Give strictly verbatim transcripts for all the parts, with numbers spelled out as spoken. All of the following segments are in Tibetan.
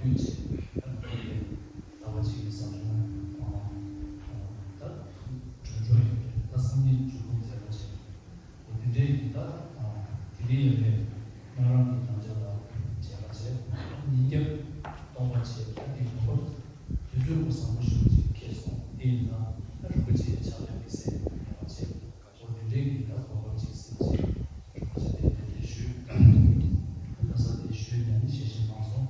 དུས་ཆེ་ད་ལྟ་བ་ཅིག་གི་བསམ་བློ་ད་གྲོན་ཆོག་ཡིན་པས་ད་སང་ཉིན་མཇུག་སྐྱོང་མཛད་པ་བྱས། འོ་དེ་འདྲའི་གི་ད་དེ་རིང་ཡོད་པའི་སྨན་རམས་ཀྱི་དམ་བཅའ་ལ་མཇལ་བ་བྱས། ཉིན་རྒྱབ་སྟོང་པ་བྱས། ད་དེ་ཡོང་བར་དུས་ཚོད་པོ་བཟང་པོ་ཞིག་ཅིག་འཁེལ་སོང་། དེ་ཡིན་ན་ད་རིན་པོ་ཆེའི་ཕྱག་ལས་མི་སེར་ཡོང་བ་བྱས། འོ་དེ་འདྲའི་གི་ད་གོ་སྐབས་ཅིག་ཟིན་བྱས་རིན་པོ་ཆེ་དེ་གདན་འདྲེན་ཞུས། ད་ས་དེ་ཞུས་ནས་ནི་ཞལ་བཞེས་གནང་སོང་།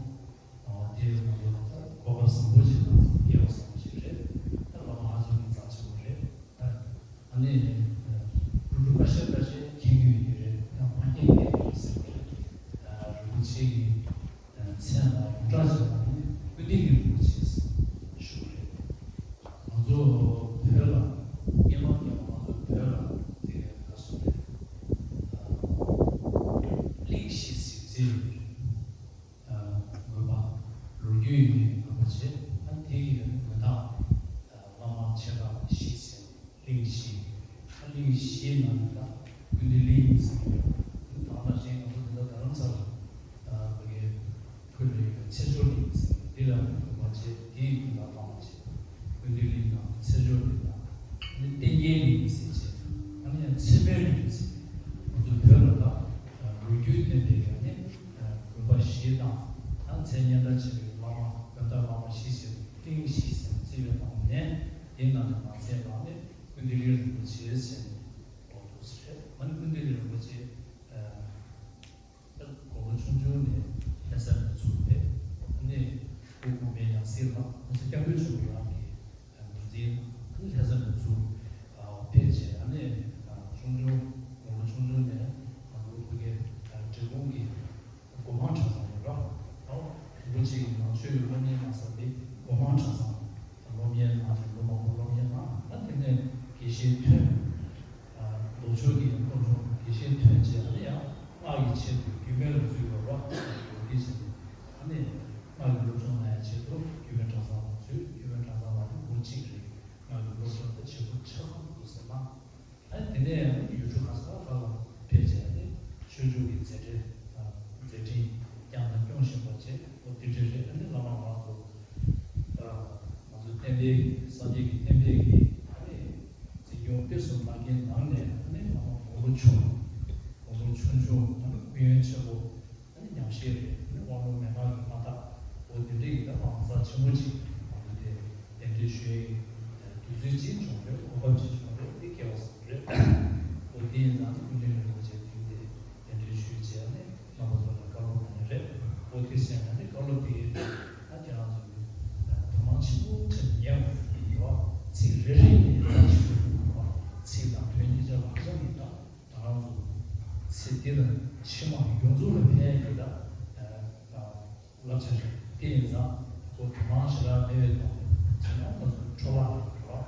ཨོ་དེ་ང་ཚོ་ད་གོ་སྐབས་བཟང་པོ་ཞིག་དང་སྐལ་བ་བཟང་པོ་ཞིག་རེད། ད་བླ་མ་ཧ་ཅང་གི་རྩ་ཆེན་པོ་རེད། ཨ་ནི་སློབ་ཕྲུག་ཁ་ཤས་ཁ་ཤས་མཁྱེན་གྱི་ཡོད་ཀྱི་རེད། ཡང་མ་མཁྱེན་མཁན་ཡོད་ཟེར་བ་རེད། རིན་པོ་ཆེ་གི་མཚན་ལ་ཡོངས་གྲགས་བྱས་པ་ནི་ཀུན་བདེ་གི་རིན་པོ་ཆེ་ཞུ་བ་རེད། ང་ཚོ་བོད་ལ་སྔོན་མ་སྔོན་མ་ང་ཚོ་བོད་ལ་དེ་ག་སོ་རེད། གླིང་བཞི་གཟི་བརྗིད་ཡོད་རེད། དགོན་པ་ལོ་རྒྱུས་ཡིན་ནའི་དགོན་པ་བྱས། ཨ་དེ་ཡི་དགོན་བདག་བླ་མ་ཆེ་ཁག་བཞི་ཟེར། གླིང་བཞི། ཨ་གླིང་བཞིའི་ནང་ནས་ད་ཀུན་བདེ་གླིང་ཟེར་གྱི་ཡོད། ད་ནང་བཞིན་ང་ཚོ་འདི་ལ་རྡ་རམ་ས་ལ་ད་ཕ་གི་ཁུལ་ལ་ཡོད་པའི་ཚེ་མཆོག་གླིང་ཟེར་གྱི་འདི་ལ་དགོན་པ་བྱས། དེའི་དགོན་བདག་བླ་མ་བྱས། ཀུན་བདེ་གླིང་དང་ཚེ་མཆོག་གླིང་དང་། ཨ་ནི་བསྟན་རྒྱས་གླིང་ཟེར་བྱས། ཨ་ནི་ཡང་ཚེ་སྨོན་གླིང་ཟེར། ང་ཚོ་བོད་ལ་ད་ལོ་རྒྱུས་ལྡན་པའི་ཨ་ནི་དགོན་པ་བཞི་དང་། ད་མཚན་སྙན་གྲགས་ཆེ་བའི་བླ་མ་དགོན་བདག་བླ་མ་བཞི་ཟེར་གླིང་བཞི་ཟེར་བརྩི་བའི་ནང་ནས་དེའི་ནང་ནས་མ་ཚད་པ་ཨ་ནི་ཀུན་བདེ་གླིང་རིན་པོ་ཆེ་ཟེར་ནས་འོ་འདུག་ཟེར། ཨ་ནི་ཀུན་བདེ་གླིང་རིན་པོ་ཆེ་ཨ། དགུང་ལོ་ཆུང་ཆུང་ནས་ལྷ་ས་ནས་ཚུར་ཕེབས། ཨ་ནི་སྐུ་གོང་མའི་ཡང་སྲིད་ལ་ང་ཚོ་སྐྱབས་མགོན་ཆེན་པོ་རང་གི་འགོ་འཛིན། ཨ་ནི་ལྷ་ས་ནས་ཚུར་ཕེབས་བྱས། ཨ་ནི་ཆུང་ཆུང་དགུང་ལོ་ཆུང་ཆུང་ནས་ང་ཚོ་ཕ་གི་འབྲས་སྤུངས་ཀྱི་སྒོ་མང་གྲྭ་ཚང་ཡོད་ར། ཨོ་རིན་པོ་ཆེ་གི་ནང་ཆོས་ཀྱི་སློབ་གཉེར་གནང་ས་དེ་སྒོ་མང་གྲྭ་ཚང་སློབ་གཉེར་གནང་ནས་ལོ་མང་པོ་སློབ་གཉེར་གནང་། ཨ་དེ་ནས་དགེ་བཤེས་ཐོན། ལྡོག་ཕྱོགས་ཀྱི་སློབ་སྦྱོང་དགེ་བཤེས་ཐོན་རྗེས་ཨ་ནི་ཡང་སྔགས་ཀྱི་ཆེད་དུ་རྒྱུད་སྨད་ལ་འཛུལ་བ་རོགས་ཡོད་ཀྱི་ཟེར། ཨ་ནི་སྔགས་ཀྱི་སློབ་སྦྱོང་གནང་ཡ་ཆེད་དུ་རྒྱུད་སྨད་གྲྭ་ཚང་ལ་འཛུལ། རྒྱུད་སྨད་གྲྭ་ཚང་ལ་ནི་ལོ་གཅིག་རེད། སྔགས་ཀྱི་སློབ་སྦྱོང་དེ་བྱེད་པོ་ཆགས་ཐུབ་འདུག་ཟེར་ན། ཨ་ནི་དེ་ནས་ཡུལ་གྲུ་ག་ས་ག་ལ་ཕེབས་བྱས་ཨ་ནི་ཆོས་ཕྱོགས་ཀྱི་མཛད་འཕྲིན་དང་མཛད་འཕྲིན་བསྐྱངས་དང་སྐྱོང་བཞིན་པ་བྱས། འོ་དེ་འདྲ་རེད། ཨ་ནི་བླ་མ་ང་ཚོ་ང་ཚོ་བསྟན་པའི་སངས་རྒྱས་ཀྱི་བསྟན་པའི་གི་ཨ་ནི་འཛིན་སྐྱོང་སྤེལ་གསུམ་གནང་མཁན་ནང་ནས་ཨ་ནི་ང་ཚོ་དགུང་ལོ་ཆུང་དགུང་ལོ་ཆུང་ཆུང་ཨ་ནི་ཀུན་ཡོན་ཆེན་པོ། ཨ་ནི་ཉམས་བཞེས་རེད། ཨ་ནི་དབང་ལུང་མན་ངག་གི་མངའ་བདག་འོ་དེ་འདྲ་ཡིན་ན་མང་རྩ་ཆེན་པོ་ཅིག་ང་ཚོ་དེ་གདན་འདྲེན་ཞུ་ཡའི་དུས་ཚོད་ཅིག་བྱུང་རེད། གོ་སྐབས་ཅིག་བྱུང་རེད། དེ་སྐལ་བ་བཟང་རེད། འོ་དེ་ཡིན་ཙང་ནི་ཀུན་མཁྱེན་རིན་པོ་ཆེ་དུས་དེ་གདན་འདྲེན་ཞུས་བྱས་ནས་རྣམ་པ་ཚོ་ལ་བཀའ་སློབ་གནང་ཡ་རེད། འོ་དེ་བྱས་ན་ནི་བཀའ་སློབ་དེ་ཨ་ཁྱེད་རང་ཚོ་གི་དོ་སྣང་ཆེན་པོ་བྱས་ནས་ཉན་དགོས་ཀྱི་རེད་བ། ཚིག་རེ་རེ་ནས་རྩ་ཆེན་པོ་ཡིན་པ། ཚིག་དང་དོན་གཉིས་ཆར་ལ་ཧ་ཅང་གི་ད་ང་རང་ཚོ་ཚེ་འདི་ལ་ཕྱི་མ་ཡོངས་རྫོགས་ལ་ཕན་ཡ་གི་ད་བསླབ་བྱ་རེད། དེ་ཡིན་ཙང་ཁོ་དོ་སྣང་ཞེ་དྲག་མེད་པའི་ཐོག་ནས་བྱས་ན་ང་ཚོ་འཕྲོ་བརླག་རེད་བ།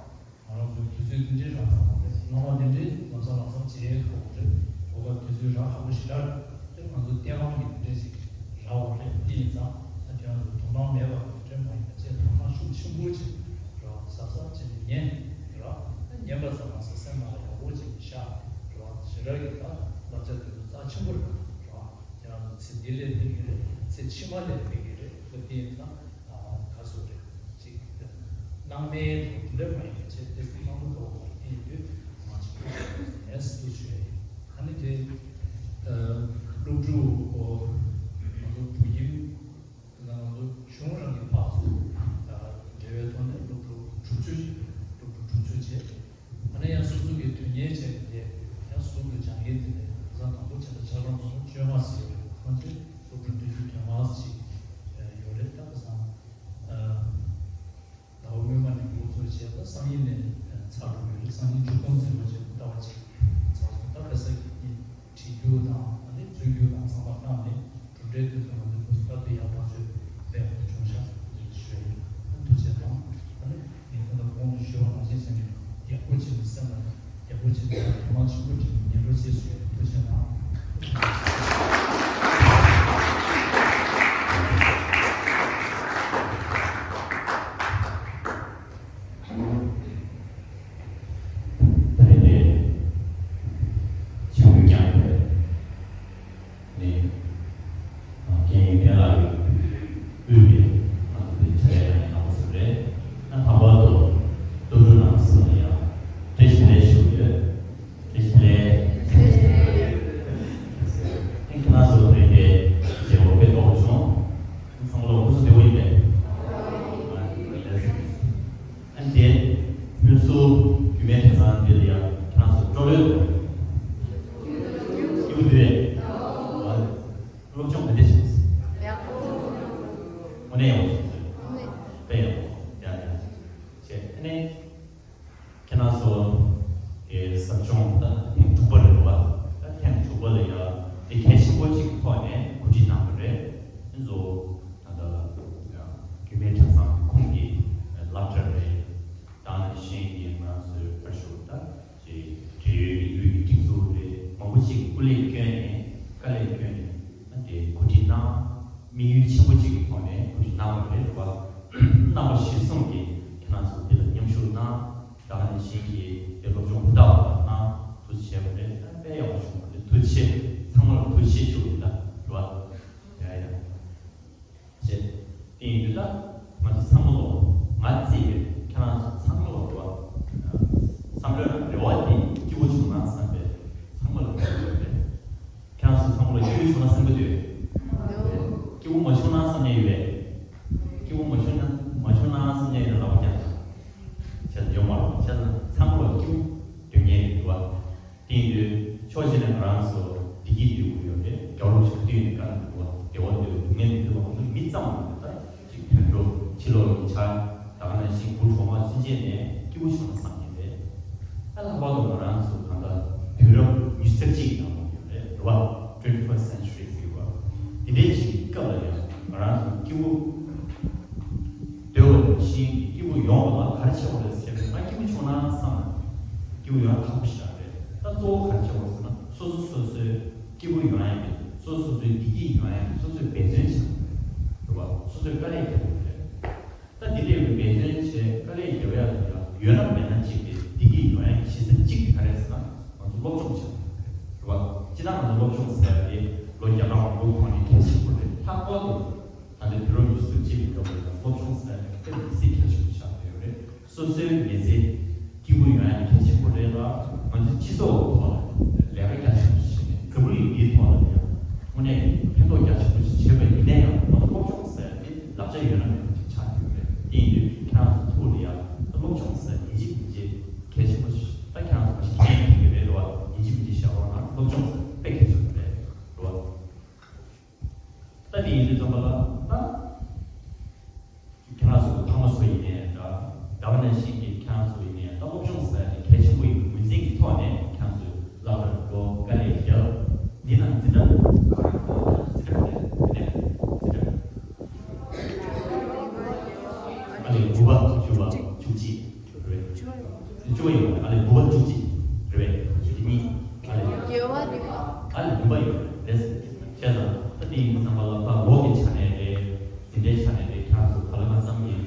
ང་རང་ཚོ་དུས་ཚོད་འདི་འདྲའི་རག་ཐུབ་པ་རེད། སྔ་མ་འདི་འདྲའི་ལམ་སང་ལམ་སང་བྱེད་ཡས་ཁག་པོ་རེད། གོ་སྐབས་དུས་ཚོད་རག་ཁག་པོ་ཞེ་དྲག་རེད། དེ་ང་ཚོ་བསྟན་དབང་གི་འདི་འདྲའི་ཞིག་རག་པ་རེད། དེ་ཡིན་ཙང་ད་ཁྱེད་རང་ཚོ་དོ་སྣང་མེད་པ་འདི་འདྲའི་མ་ཡིན་པ་བྱས། དོ་སྣང་ཤུགས་ཆེན་པོ་བྱས་རེད་བ། གཟབ་གཟབ་བྱས་ནས་ཉན་རེད་བ། ད་ཉན་པ་ཙམ་མ་ཟད་སེམས་ནང་ལ་ཡག་པོ་བྱས་ནས་བཞག་རེད་བ། ཞེ་དྲག་གི་ད་བསླབ་བྱ་དེ་ཚོ་རྩ་ཆེན་པོ་རེད་བ། ཁྱེད་རང་ཚོ་ཚེ་འདི་ལ་ཕན་གྱི་རེད། ཚེ་ཕྱི་མ་ལ་ཕན་གྱི་རེད། ད་དེ་ཡིན་ཙང་ག་ཟེར་རེད། ཅིག་སྣང་མེད་དང་དེ་འདྲ་མ་ཡིན་པ་བྱས་ཏེ་སྣང་བ་དགོས་པ་དེ་ཡིན་དུས་མ་བྱེད་དགོས་ཟེར་ནས་ཞུ་ཡ་ཡིན། ཨ་ནི་དེ་སློབ་ཕྲུག་ང་ཚོ་བུ་ཁྱིམ་དེ་ནང་ང་ཚོ་གཞུང་རང་གི་ཕར་ཚུར་འབྲེལ་བའི་ཐོག་ནས་སློབ་ཕྲུག་དྲུག་ཅུ་ཞིག་སློབ་ཕྲུག་དྲུག་ཅུ་བྱས། ཨ་ནི་ཡང་སོ་སོ་གི་དོན་གཉེར་བྱས་ཏེ་ཡང་ཟུར་དུ་སྦྱང་ཡས་དེ་ནས་ཁ་སང་དང་པོ་བྱས་ཏེ་ཆ་ཚང་ཚོ་བཅོ་ལྔ་ཟིན་ཡོད་རེད། ཁོང་ཚོས་སློབ་ཕྲུག་བདུན་ཅུ་དོན་ལྔ་ཞིག་ཡོད་རེད། ད་ཁ་སང་ཟླ་བ་སྔོན་མ་ནས་འགོ་ཚུགས་བྱས་ད་སང་ཉིན་ནས་ཚར་འགྲོ་གི་རེད། སང་ཉིན་མཇུག་སྡོམ་ཟིན་པ་བྱས་ད་ལྟ་བ་ཅིག་ཚར་སོང་། ད་ཁ་སང་གི་བྲིས་རྒྱུ་དང་ཨ་ནི་རྩོད་རྒྱུ་དང་ཚང་མ་བཏང་ནས། དངོས་གནས་ཡག་པོ་བྱུང་སོང་། དངོས་གནས། དཔེ་ཡག་པོ། ཡ་ཡ། བྱས་ཨ་ནི། ཁྱེད་རང་ཚོ་གི་ཟབ་སྦྱོང་ད་ཐེངས་དྲུག་པ་རེད་བ། ད་ཐེངས་དྲུག་པ་ལ་ཡ་དེ་གལ་ཆེན་པོ་གཅིག་གི་ཐོག་ནས་གོ་སྒྲིག་གནང་བ་རེད། ཨ་ནི་གཙོ་བོ་ད་ལྟ་རྒྱུད་སྨད་གྲྭ་ཚང་ཁོངས་ཀྱི་སློབ་གྲྭ་རེད། ད་ནང་བཞིན་གྱི་ང་རང་ཚོའི་བར་ཞུ་ད་ཅིག་འབྲེལ་ཡོད་ཀྱི་ཡུལ་གྱི་སྒྲིག་འཛུགས་རེད། མང་པོ་ཞིག་གིས་སྐུ་ལས་བསྐྱོན་ནས་དཀའ་ལས་བསྐྱོན་ནས་ཨ་དེ་གོ་སྒྲིག་གནང་། དམིགས་ཡུལ་ཆེན་པོ་གཅིག་གི་ཐོག་ནས་གོ་སྒྲིག་གནང་བ་རེད་བ། རྣམ་པ་གཞིར་བཟུང་གིས་ཁྱེད་རང་ཚོ་འདི་ལ་མཉམ་ཞུགས་གནང་། ད་ག་ནང་བཞིན་གྱི་དེ་སློབ་སྦྱོང་ཧུར་ཐག་པ་གནང་། ཐུགས་རྗེ་ཆེ་བ་རེད། ད་དཔེ་ཡག་པོ་བྱུང་བ་རེད། ཐུགས་རྗེ་ཆེ། ཚང་མ་ལ་ཐུགས་རྗེ་ཆེ་ཞུ་རེད་ད་རེད་བ། ཡ་ཡ། ཞེས། དེ་ཡིན་དུས་ད་ང་ཚོ་ཚང་མ་ལོ། ང་བརྩིས་པའི་ཁྱེད་རང་ཚོ་ཚང་མ་ལོ་རེད་བ། བསམ་བློའི་ནང་རེ་བ་དེ་སྐྱིད་པོ་བྱུང་ན་བསམ་པའི་ཚང་མ་ལ་རེ་བ་ཡོད་རེད། ཁྱེད་རང་ཚོ་ཚང་མ་ལ་སྐྱིད་པོ་བྱུང་ན་བསམ་གྱི་འདུག་སྐྱིད་པོ་མ་བྱུང་ན་བསམ་ནས་ཡོད་པས། སྐྱིད་པོ་མ་བྱུང་ན་མ་བྱུང་ན་བསམ་ནས་ཡོད་ལབ་ཀྱང་། བྱས་ཙང་ཡོད་མ་རེད། བྱས་ཙང་ཚང་མ་ལ་སྐྱིད་པོ་འདོད་མཁན་རེད་བ། དེ་ཡིན་དུས་ཕྱོགས་གཅིག་ནས་ང་རང་ཚོ་བདེ་སྐྱིད་འདོད་ཀྱི་ཡོད་རེད། རྒྱལ་བ་རིན་པོ་ཆེ་ག་དུས་ཡིན་ནའི་བཀའ་གནང་འདུག་བ། བདེ་བ་འདོད། སྡུག་བསྔལ་མི་འདོད་པ། ང་ཚོ་མི་ཙམ་མ་ཡིན་ད་ཅིག་དུད་འགྲོ་ཕྱི་ལོགས་ཀྱི་བྱ་ད་ག་ནང་བཞིན་བུ་གྲོག་མ་སུན་འབྱིན་ནས་སྐྱིད་པོ་བྱུང་ན་བསམ་གྱི་རེད། ད་ལྷག་པར་དུ་ང་རང་ཚོ་གང་ལྟར་དུས་རབས་ཉི་ཤུ་རྩ་གཅིག་གི་ནང་ལོགས་ཡོད་རེད་རེད་བ། twenty-first century ཟེར་བ། འདི་འདྲའི་ཅིག་སྐབས་ལ་ཡང་ང་རང་ཚོ་སྐྱིད་པོ་འདོད་པ་ནང་བཞིན་གྱི་སྐྱིད་པོ་ཡོང་བ་ལ་ག་རེ་བྱེད་དགོས་རེད་ཟེར་བ། ང་སྐྱིད་པོ་བྱུང་ན་བསམ་ན་སྐྱིད་པོ་ཡོང་ཡ་ཁག་པོ་ཞིག་རེད། ད་གཙོ་བོ་ག་རེ་བྱེད་དགོས་ཟེར་ན་སོ་སོ་སོ་སོའི་སྐྱིད་པོ་ཡོང་ཡ་གི། སོ་སོ་སོ་སོའི་བདེ་སྐྱིད་ཡོང་ཡ་གི་སོ་སོས་འབད་བརྩོན་བྱེད་དགོས་རེད་བ། སོ་སོས་དཀའ་ལས་རྒྱག་དགོས་རེད། ད་འདི་འདྲའི་འབད་བརྩོན་བྱས་དཀའ་ལས་རྒྱག་ཡ་ལ་ཡང་ཡོད་ན་མེད་ན་གཅིག་དེ་བདེ་སྐྱིད་ཡོང་ཡ་གི་གཞི་རྩ་གཅིག་དེ་ག་རེ་ཟེར་ན་ང་ཚོ་སློབ་སྦྱོང་བྱེད་དགོས་རེད་བ། སྤྱིར་ན་ང་ཚོ་སློབ་སྦྱོང་ཟེར་ཡ་དེ་ལོ་བརྒྱ་ཕྲག་མང་པོའི་གོང་ནས་གལ་ཆེན་པོ་རེད། ལྷག་པར་དུ་ད་ལྟའི་དུས་རབས་ཉི་ཤུ་རྩ་གཅིག་པའི་སྐབས་ལ་ཡང་སློབ་སྦྱོང་ཟེར་ཡ་དེ་དཔེ་མི་སྲིད་གལ་ཆེན་པོ་ཆགས་བསྡད་ཡོད་རེད། སོ་སོའི་མི་ཚེ་སྐྱིད་པོ་ཡོང་ཡ་གལ་ཆེན་པོ་རེད་ལ། ང་ཚོའི་སྤྱི་ཚོགས་ཐོག་ལ་ལས་ཀ་རྒྱ་ཆེན་པོ་ཞིག་བྱས་ནས་འཛམ་བུ་གླིང་འདིའི་ཐོག་ལ་ཡང་དངོས་གནས་ཕན་ཐོགས་རྒྱ་ཆེན་པོ་ཞིག་བྱས་པ་ཡིན་ན་ཡང་། ང་ཚོ་སློབ་སྦྱོང་ཟེར་ཡ་དེ་བསླབ་བྱ་ཡོད་ན་མེད་ན་ཅིག་ཆགས་ཡོད་རེད། དེ་ཡིན་དུས་ཁྱེད་རང་ཚོ་ཐུགས་ལ་ཡ་སློབ་སྦྱོང་ཟེར་ཡ་ཡིན་གཅིག་མིན་གཅིག་གལ་ཆེན་པོ་ཞིག་ད་ཁྱེད་རང་ཚོ་མ་གཞི་ཁྱེད་ཀྱི་རེད་བ། ཡིན་གཅིག་མིན་གཅིག་བྱ་བ་ན་སློབ་སྦྱོང་ཟེར་དཔེ་གལ་ཆེན་པོ་རེད་བ། ད་དེ་ཡིན་དུས་ཙམ་པ་ལ་ད་ཁྱེད་རང་ཚོ་ཕ་མ་ཚོ་ཡིན་ནའི་འདྲ། ད་ག་ནང་བཞིན་གྱི་ཁྱེད་རང་ཚོ་ཡིན་ནའི་ད་སློབ་སྦྱོང་ཟེར་ཡ་དེ་གལ་ཆེན་པོ་ཡིན་པའི་ངོས་འཛིན་གྱི་ཐོག་ནས་ཁྱེད་རང་ཚོས་སློབ་གྲྭར་འགྲོ། དཀའ་ལས་རྒྱབ། འདི་ནང་འཛིན་གྲྭ་ག་རེ་འགྲོ། འཛིན་གྲྭ་ག་རེ་འཛིན་གྲྭ། ཨ་ལས་དགུ་པ་བཅུ་པ་བཅུ་གཅིག་རེད། བཅུ་པ་ཡོད་རེད། ཨ་ལས་དགུ་པ་བཅུ་གཅིག་རེད་པས། བཅུ་གཉིས། ཨ་ལས་བརྒྱད་པ་བདུན་པ། ཨ་ལས་བདུན་པ་ཡོད་རེད། བྱས་ཙང་ད་དེ་ཡིན་དུས་ཙམ་པ་ལ་ད་ལོ་གི་ཆ་ནས་རེད། འཛིན་གྲྭའི་ཆ་ནས་རེད། ཁྱེད་རང་ཚོ་ག་ལ་གང་འཚམ་གྱིས་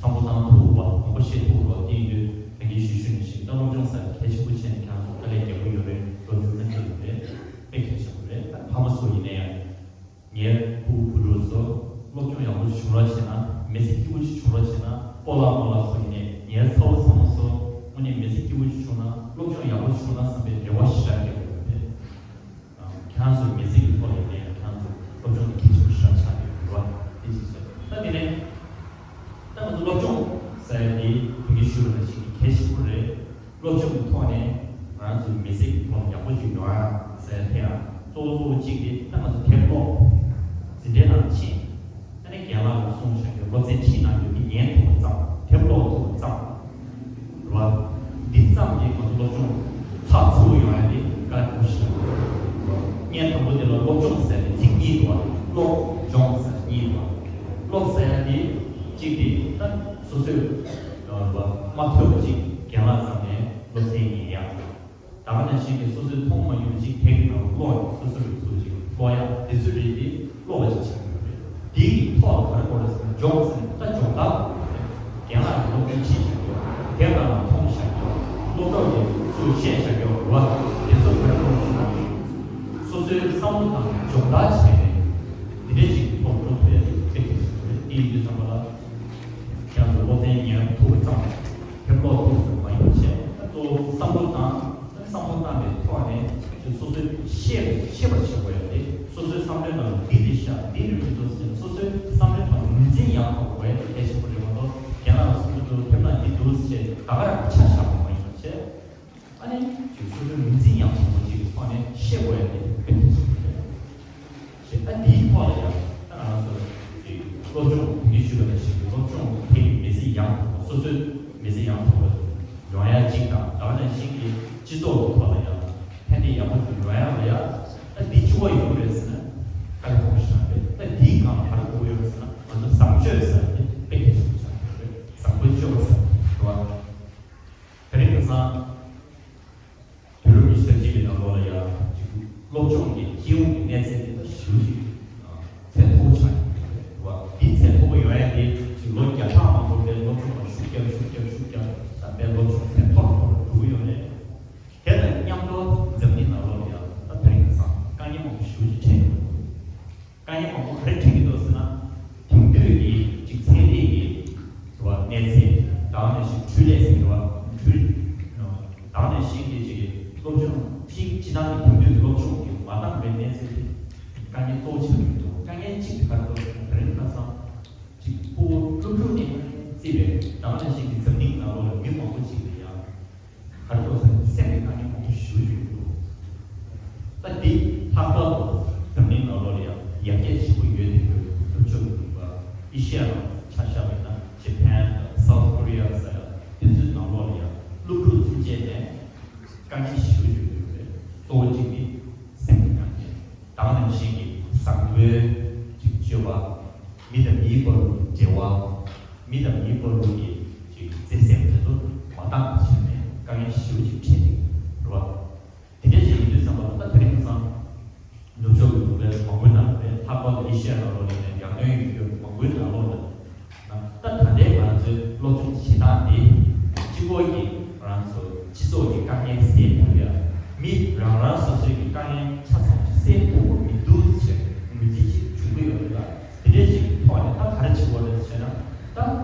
བསམ་བློ་བཏང་ཐུབ་པ། མང་པོ་ཤེས་ཐུབ་པ། དེ་ཡིན་དུས་ད་གིན་ཞུས་ཞུས་ནང་བཞིན་ད་སློབ་སྦྱོང་ཟེར་གལ་ཆེན་པོ་བྱས་ནས་ཁྱེད་རང་ཚོ་དཀའ་ལས་རྒྱག་གི་ཡོད་རེད། འགྲོ་ཐུབ་ན་དེ་ཡོད་རེད། དཔེ་གལ་ཆེན་པོ་རེད། ད་ཕ་མ་ཚོ་ཡིན་ན་ཡང་། ངའི་ཕྲུ་གུ་བུ་ཕྲུག་ཚོ་སློབ་སྦྱོང་ཡག་པོ་ཞིག་བྱུང་རོགས་བྱས་ན། མི་ཚེ་སྐྱིད་པོ་ཞིག་བྱུང་རོགས་བྱས་ན། སྤོ་ལགས་རྨོ་ལགས་ཚོ་ཡིན་ནའི་ངའི་ཚ་བོ་ཚ་མོ་ཚོ་དངོས་གནས་མི་ཚེ་སྐྱིད་པོ་ཞིག་བྱུང་ན། སློབ་སྦྱོང་ཡག་པོ་ཞིག་བྱུང་ན་བསམ་པའི་རེ་བ་ཞེ་དྲག་བསྐྱེད་དགོས་པས། ཁྱེད་རང་ཚོའི་མི་ཚེ་གི་ཐོག་ལ་ཡིན་ནའི་ཁྱེད་རང་ཚོ་སློབ་སྦྱོང་དེ་གལ་ཆེན་པོ་ཞེ་དྲག་ཆགས་ཡོད་རེད་བ། དེ་གཅིག་བྱས། ད་དེ་ནས་ད་ང་ཚོ་སློབ་སྦྱོང་ཟེར་ཡ་དེ་ད་གིན་ཞུས་པ་ནང་བཞིན་གྱི་གལ་ཆེན་པོ་རེད། སློབ་སྦྱོང་གི་ཐོག་ནས་ང་རང་ཚོའི་མི་ཚེ་གི་ཐོག་ཡག་པོ་ཅིག་ཡོང་ཡ་ཟེར་དེ་ཡང་གཙོ་བོ་གཙོ་བོ་གཅིག་དེ་ད་ང་ཚོ་དེབ་ཀློག་འཛིན་གྲྭའི་ནང་ཕྱིན། ཨ་ནི་རྒན་ལགས་ཀྱིས་གསུངས་བཞག་རྒྱུ་སློབ་ཚན་ཁྲིད་གནང་རྒྱུ་དེ་ཉན་ཐུབ་པ་ཙམ། དེབ་ཀློག་ཐུབ་པ་ཙམ་རེད་བ། འདི་ཙམ་གྱིས་ང་ཚོ་སློབ་སྦྱོང་ཚགས་ཚུད་པོ་ཡོང་ཡ་དེ་དཀའ་ལས་ཁག་པོ་ཞིག་རེད། བརྙན་དང་པོ་དེ་ལ་སློབ་སྦྱོང་ཟེར་ནས་ཚིག་གཉིས་འདུག་བ། ཀློག་སྦྱོང་ཟེར་གཉིས་འདུག་བ། ཀློག་ཟེར་ཡ་དེ་གཅིག་དེ་ད་སོ་སོས་མ་ཐོས་པ་ཅིག་རྒན་ལགས་ཚང་ནས་སློབ་ཚན་ཉན་ཡག་ད་ག་ནང་བཞིན་གྱི་སོ་སོས་མཐོང་མ་མྱོང་བ་ཅིག་དེབ་ཀྱི་ནང་ཀློག་ཡག་སོ་སོ་རང་ཚོ་ཅིག་ཀློག་ཡག་དེ་ཚོ་རེད་དེ་ཀློག་པ་ཅིག་ཆགས་ཡོད་རེད། དེའི་ཐོག་ལ་ག་རེ་དགོས་རེད་ཟེར་ན་སྦྱོང་ཟེར་ན་ད་སྦྱོང་བརྡར་དགོས་རེད། རྒན་ལགས་ཀྱིས་སློབ་ཚན་ཁྲིད་བཞག་རྒྱུ། དེབ་ནང་ལ་མཐོང་བཞག་རྒྱུ། སློབ་གྲོགས་ཀྱིས་ཚུར་བཤད་བཞག་རྒྱུ་རེད་བ། དེ་ཚོ་ག་རེ་དགོས་རེད་ཟེར་ན། སོ་སོའི་བསམ་བློ་དང་སྦྱོང་བརྡར་བྱས་ནས་འདི་འདྲའི་ཅིག་ཐོག་འགྲོ་ཐུབ་ཡ་དེ་དཔེ་གལ་ཆེན་པོ་རེད། དེ་ཡིན་དུས་ཙམ་པ་ལ་ཁྱེད་ཚོ་སློབ་ཚན་ཉན་ཐུབ་པ་ཙམ། དེབ་ཀློག་ཐུབ་པ་ཙམ་མ་ཡིན་པ་བྱས། ད་གཙོ་བོ་བསམ་བློ་བཏང་། ད་བསམ་བློ་བཏང་པའི་ཐོག་ནས་ཅིག་སོ་སོའི་ཤེས་ཤེས་པར་བྱེད་དགོས་ཡ་དེ། སོ་སོའི་བསམ་བློའི་ནང་ལ་འདི་རེད་ཤག་འདི་རེད་མི་འདུག་ཟེར་ནས་སོ་སོའི་བསམ་བློའི་ཐོག་ངོས་འཛིན་ཡག་པོ་དགོས་ཡ་དེ་གལ་ཆེན་པོ་རེད་མ་གཏོགས། རྒན་ལགས་གསུང་གི་འདུག་དེབ་ནང་འདི་འདུག་ཟེར་ད་ག་རང་ཆ་བཞག་པ་མ་ཡིན་པ་བྱས། ཨ་ནི་ཅིག་སོ་སོའི་ངོས་འཛིན་ཡག་པོ་ཅིག་གི་ཐོག་ནས་ཤེས་དགོས་ཡ་དེ་དཔེ་མི་སྲིད་པ་རེད། ཞེས་ཨ་འདིའི་ཐོག་ལ་ཡང་ད་ང་རང་ཚོ་ཅིག་ སློབ་སྦྱོང་དེ་འདྲ་ཞུས་པ་ནང་བཞིན་གྱི་སློབ་སྦྱོང་དེ་གི་མི་ཚེ་ཡང་དག་པ། སོ་སོའི་མི་ཚེ་ཡང་དག་པ་ཡོང་ཡ་གཅིག་དང་། ད་ག་ནང་བཞིན་གྱི་སྤྱི་ཚོགས་ཀྱི་ཐོག་ལ་ཡང་ཕན་བདེ་ཡག་པོ་ཞིག་ཡོང་ཡ་ལ་ཡ། ད་འདི་གཅིག་པོ་ཡོང་གི་རེད་ཟེར་ན་དཀའ་ལས་ཁག་པོ་ཞིག་རེད། ད་འདིའི་སྒང་ལ་ག་རེ་དགོས་ཡོད་ཟེར་ན། ང་ཚོ་བཟང་སྤྱོད་ཟེར་བ་དེ་དཔེ་གལ་ཆེན་པོ་ཆགས་ཀྱི་རེད། བཟང་པོའི་སྤྱོད་པ་ཟེར་བ་རེད་བ། དེ་རིང་ཁ་སང་དུས་རབས་ཉི་ཤུ་རྩ་གཅིག་པའི་ནང་ལོགས་ལ་ཡང་ཅིག་སློབ་སྦྱོང་གི་སྤྱི་ཡོངས་ཀྱི་གནས་ཚད་དེ་ད་ཞེ་པོ་ཅིག་ཚད་མཐོ་པོ་ཆགས་ཡོད་རེད་བ། འདི་ཚད་མཐོ་པོ་ཡོང་ཡ་དེ་ཅིག་ལོ་བརྒྱ་ཕྲག་མང་པོ་དཔེ་སློབ་སྦྱོང་ལ་ཤུགས་རྒྱབ་ཤུགས་རྒྱབ་ཤུགས་རྒྱབ་ད་དཔེ་སློབ་སྦྱོང་ཚད་མཐོ་རུ་མཐོ་རུ་འགྲོ་གི་ཡོད་རེད། དེ་དང་མཉམ་དུ་འཛམ་གླིང་ནང་ལོགས་ལ་ཡང་ད་དེ་རིང་ཁ་སང་དཀའ་ངལ་མང་པོ་ཞེ་པོ་ཅིག་འཕྲད་ཡོད་རེད། དཀའ་ངལ་མང་པོ་ག་རེ་འཕྲད་ཀྱི་འདུག་ཟེར་ན། དེང་དུས་ཀྱི་ཅིག་ཚན་རིག་གི་རེད་བ། གནས་ཚད་དང་ནང་བཞིན་འཕྲུལ་ལས་ཟེར་བ། འཕྲུལ་དང་ནང་བཞིན་གྱི་ཅིག་སློབ་སྦྱོང་སྤྱི་སྤྱི་བཏང་གི་དེང་དུས་ཀྱི་སློབ་སྦྱོང་གི་མ་འདང་བའི་གནས་ཚུལ་དེ་དཀའ་ངལ་གཙོ་བོ་ཆགས་ཀྱི་འདུག་དཀའ་ངལ་གཅིག་དེ་ག་རེ་འདུག་ཟེར་ན། དེ་རིང་ཁ་སང་ཅིག་ཕྲུ་གུ་སློབ་ཕྲུག་ནས་བརྩིས་པའི་དང་ནང་བཞིན་གྱི་འཛམ་གླིང་ནང་ལོགས་ལ་མི་མང་པོ་ཅིག་ལ་ཡང་ག་རེ་འདུག་ཟེར་ན་སེམས་ཀྱི་དཀའ་ངལ་མང་པོ་ཞེ་པོ་ཅིག་འདུག་ད་འདི་ལྷག་པར་དུ་འཛམ་གླིང་ནང་ལོགས་ལ་ཡང་ཡར་རྒྱས་ཆེན་པོ་ཡོད་དེ་ཡོད། ནུབ་ཕྱོགས་ཀྱི་ལུང་པ་ཨེ་ཤི་ཡ་ནང་ཆ་བཞག་པ་ཡིན་ན་ཇེ་པན་དང་སའུ་ཐི་ཀོ་རི་ཡ་ཟེར་ཡ་དེ་ཚོའི་ནང་ལོགས་ལ་ཡང་སློབ་ཕྲུག་ཚུན་ཆད་ནས་དཀའ་ངལ་ཞེ་པོ་ཅིག་ཡོད་རེད། གཙོ་བོ་གཅིག་ནི་སེམས་ཀྱི་དཀའ་ངལ། དེ་ནང་བཞིན་གྱི་བཟང་པོའི་ཅིག་སྤྱོད་པ། མི་དང་མིའི་བར་དུ་འབྲེལ་བ། མི་དང་མིའི་བར་དུ་གི་ཅིག་བརྩེ་སེམས་དེ་ཚོ་མ་འདང་བ་བྱས་ནས་དཀའ་ངལ་ཞེ་པོ་ཅིག་འཕྲད་ཀྱི་རེད་བ། དེ་འདྲ་ཞིག་ཡིན་དུས་ཙམ་པ་ལ་ད་དེ་རིང་ཁ་སང་ནུབ་ཕྱོགས་ཀྱི་ལུང་པའི་མང་པོའི་ནང་ལ་ལྷག་པར་དུ་ཨེ་ཤི་ཡ་ནང་ལོགས་ནས་ཡར་ཐོན་ཡོང་རྒྱུ་མང་པོའི་ནང་ལོགས་ལ་ད་ད་ལྟའི་ང་ཚོའི་སློབ་སྦྱོང་བྱེད་སྟངས་འདི་གཅིག་པོ་གིས་ང་རང་ཚོ་སྤྱི་ཚོགས་ཀྱི་དཀའ་ངལ་སེལ་ཐུབ་ཡ། མི་རང་རང་སོ་སོའི་གི་དཀའ་ངལ་ཆ་ཚང་ཞིག་སེལ་ཐུབ་ཀྱི་མི་འདུག་ཅེས་ངོས་འཛིན་ཅིག་བྱུང་གི་ཡོད་རེད་ལ། དེ་འདྲའི་ཅིག་གི་ཐོག་ནས་ད་ག་རེ་བྱེད་དགོས་རེད་ཟེར་ན། ད་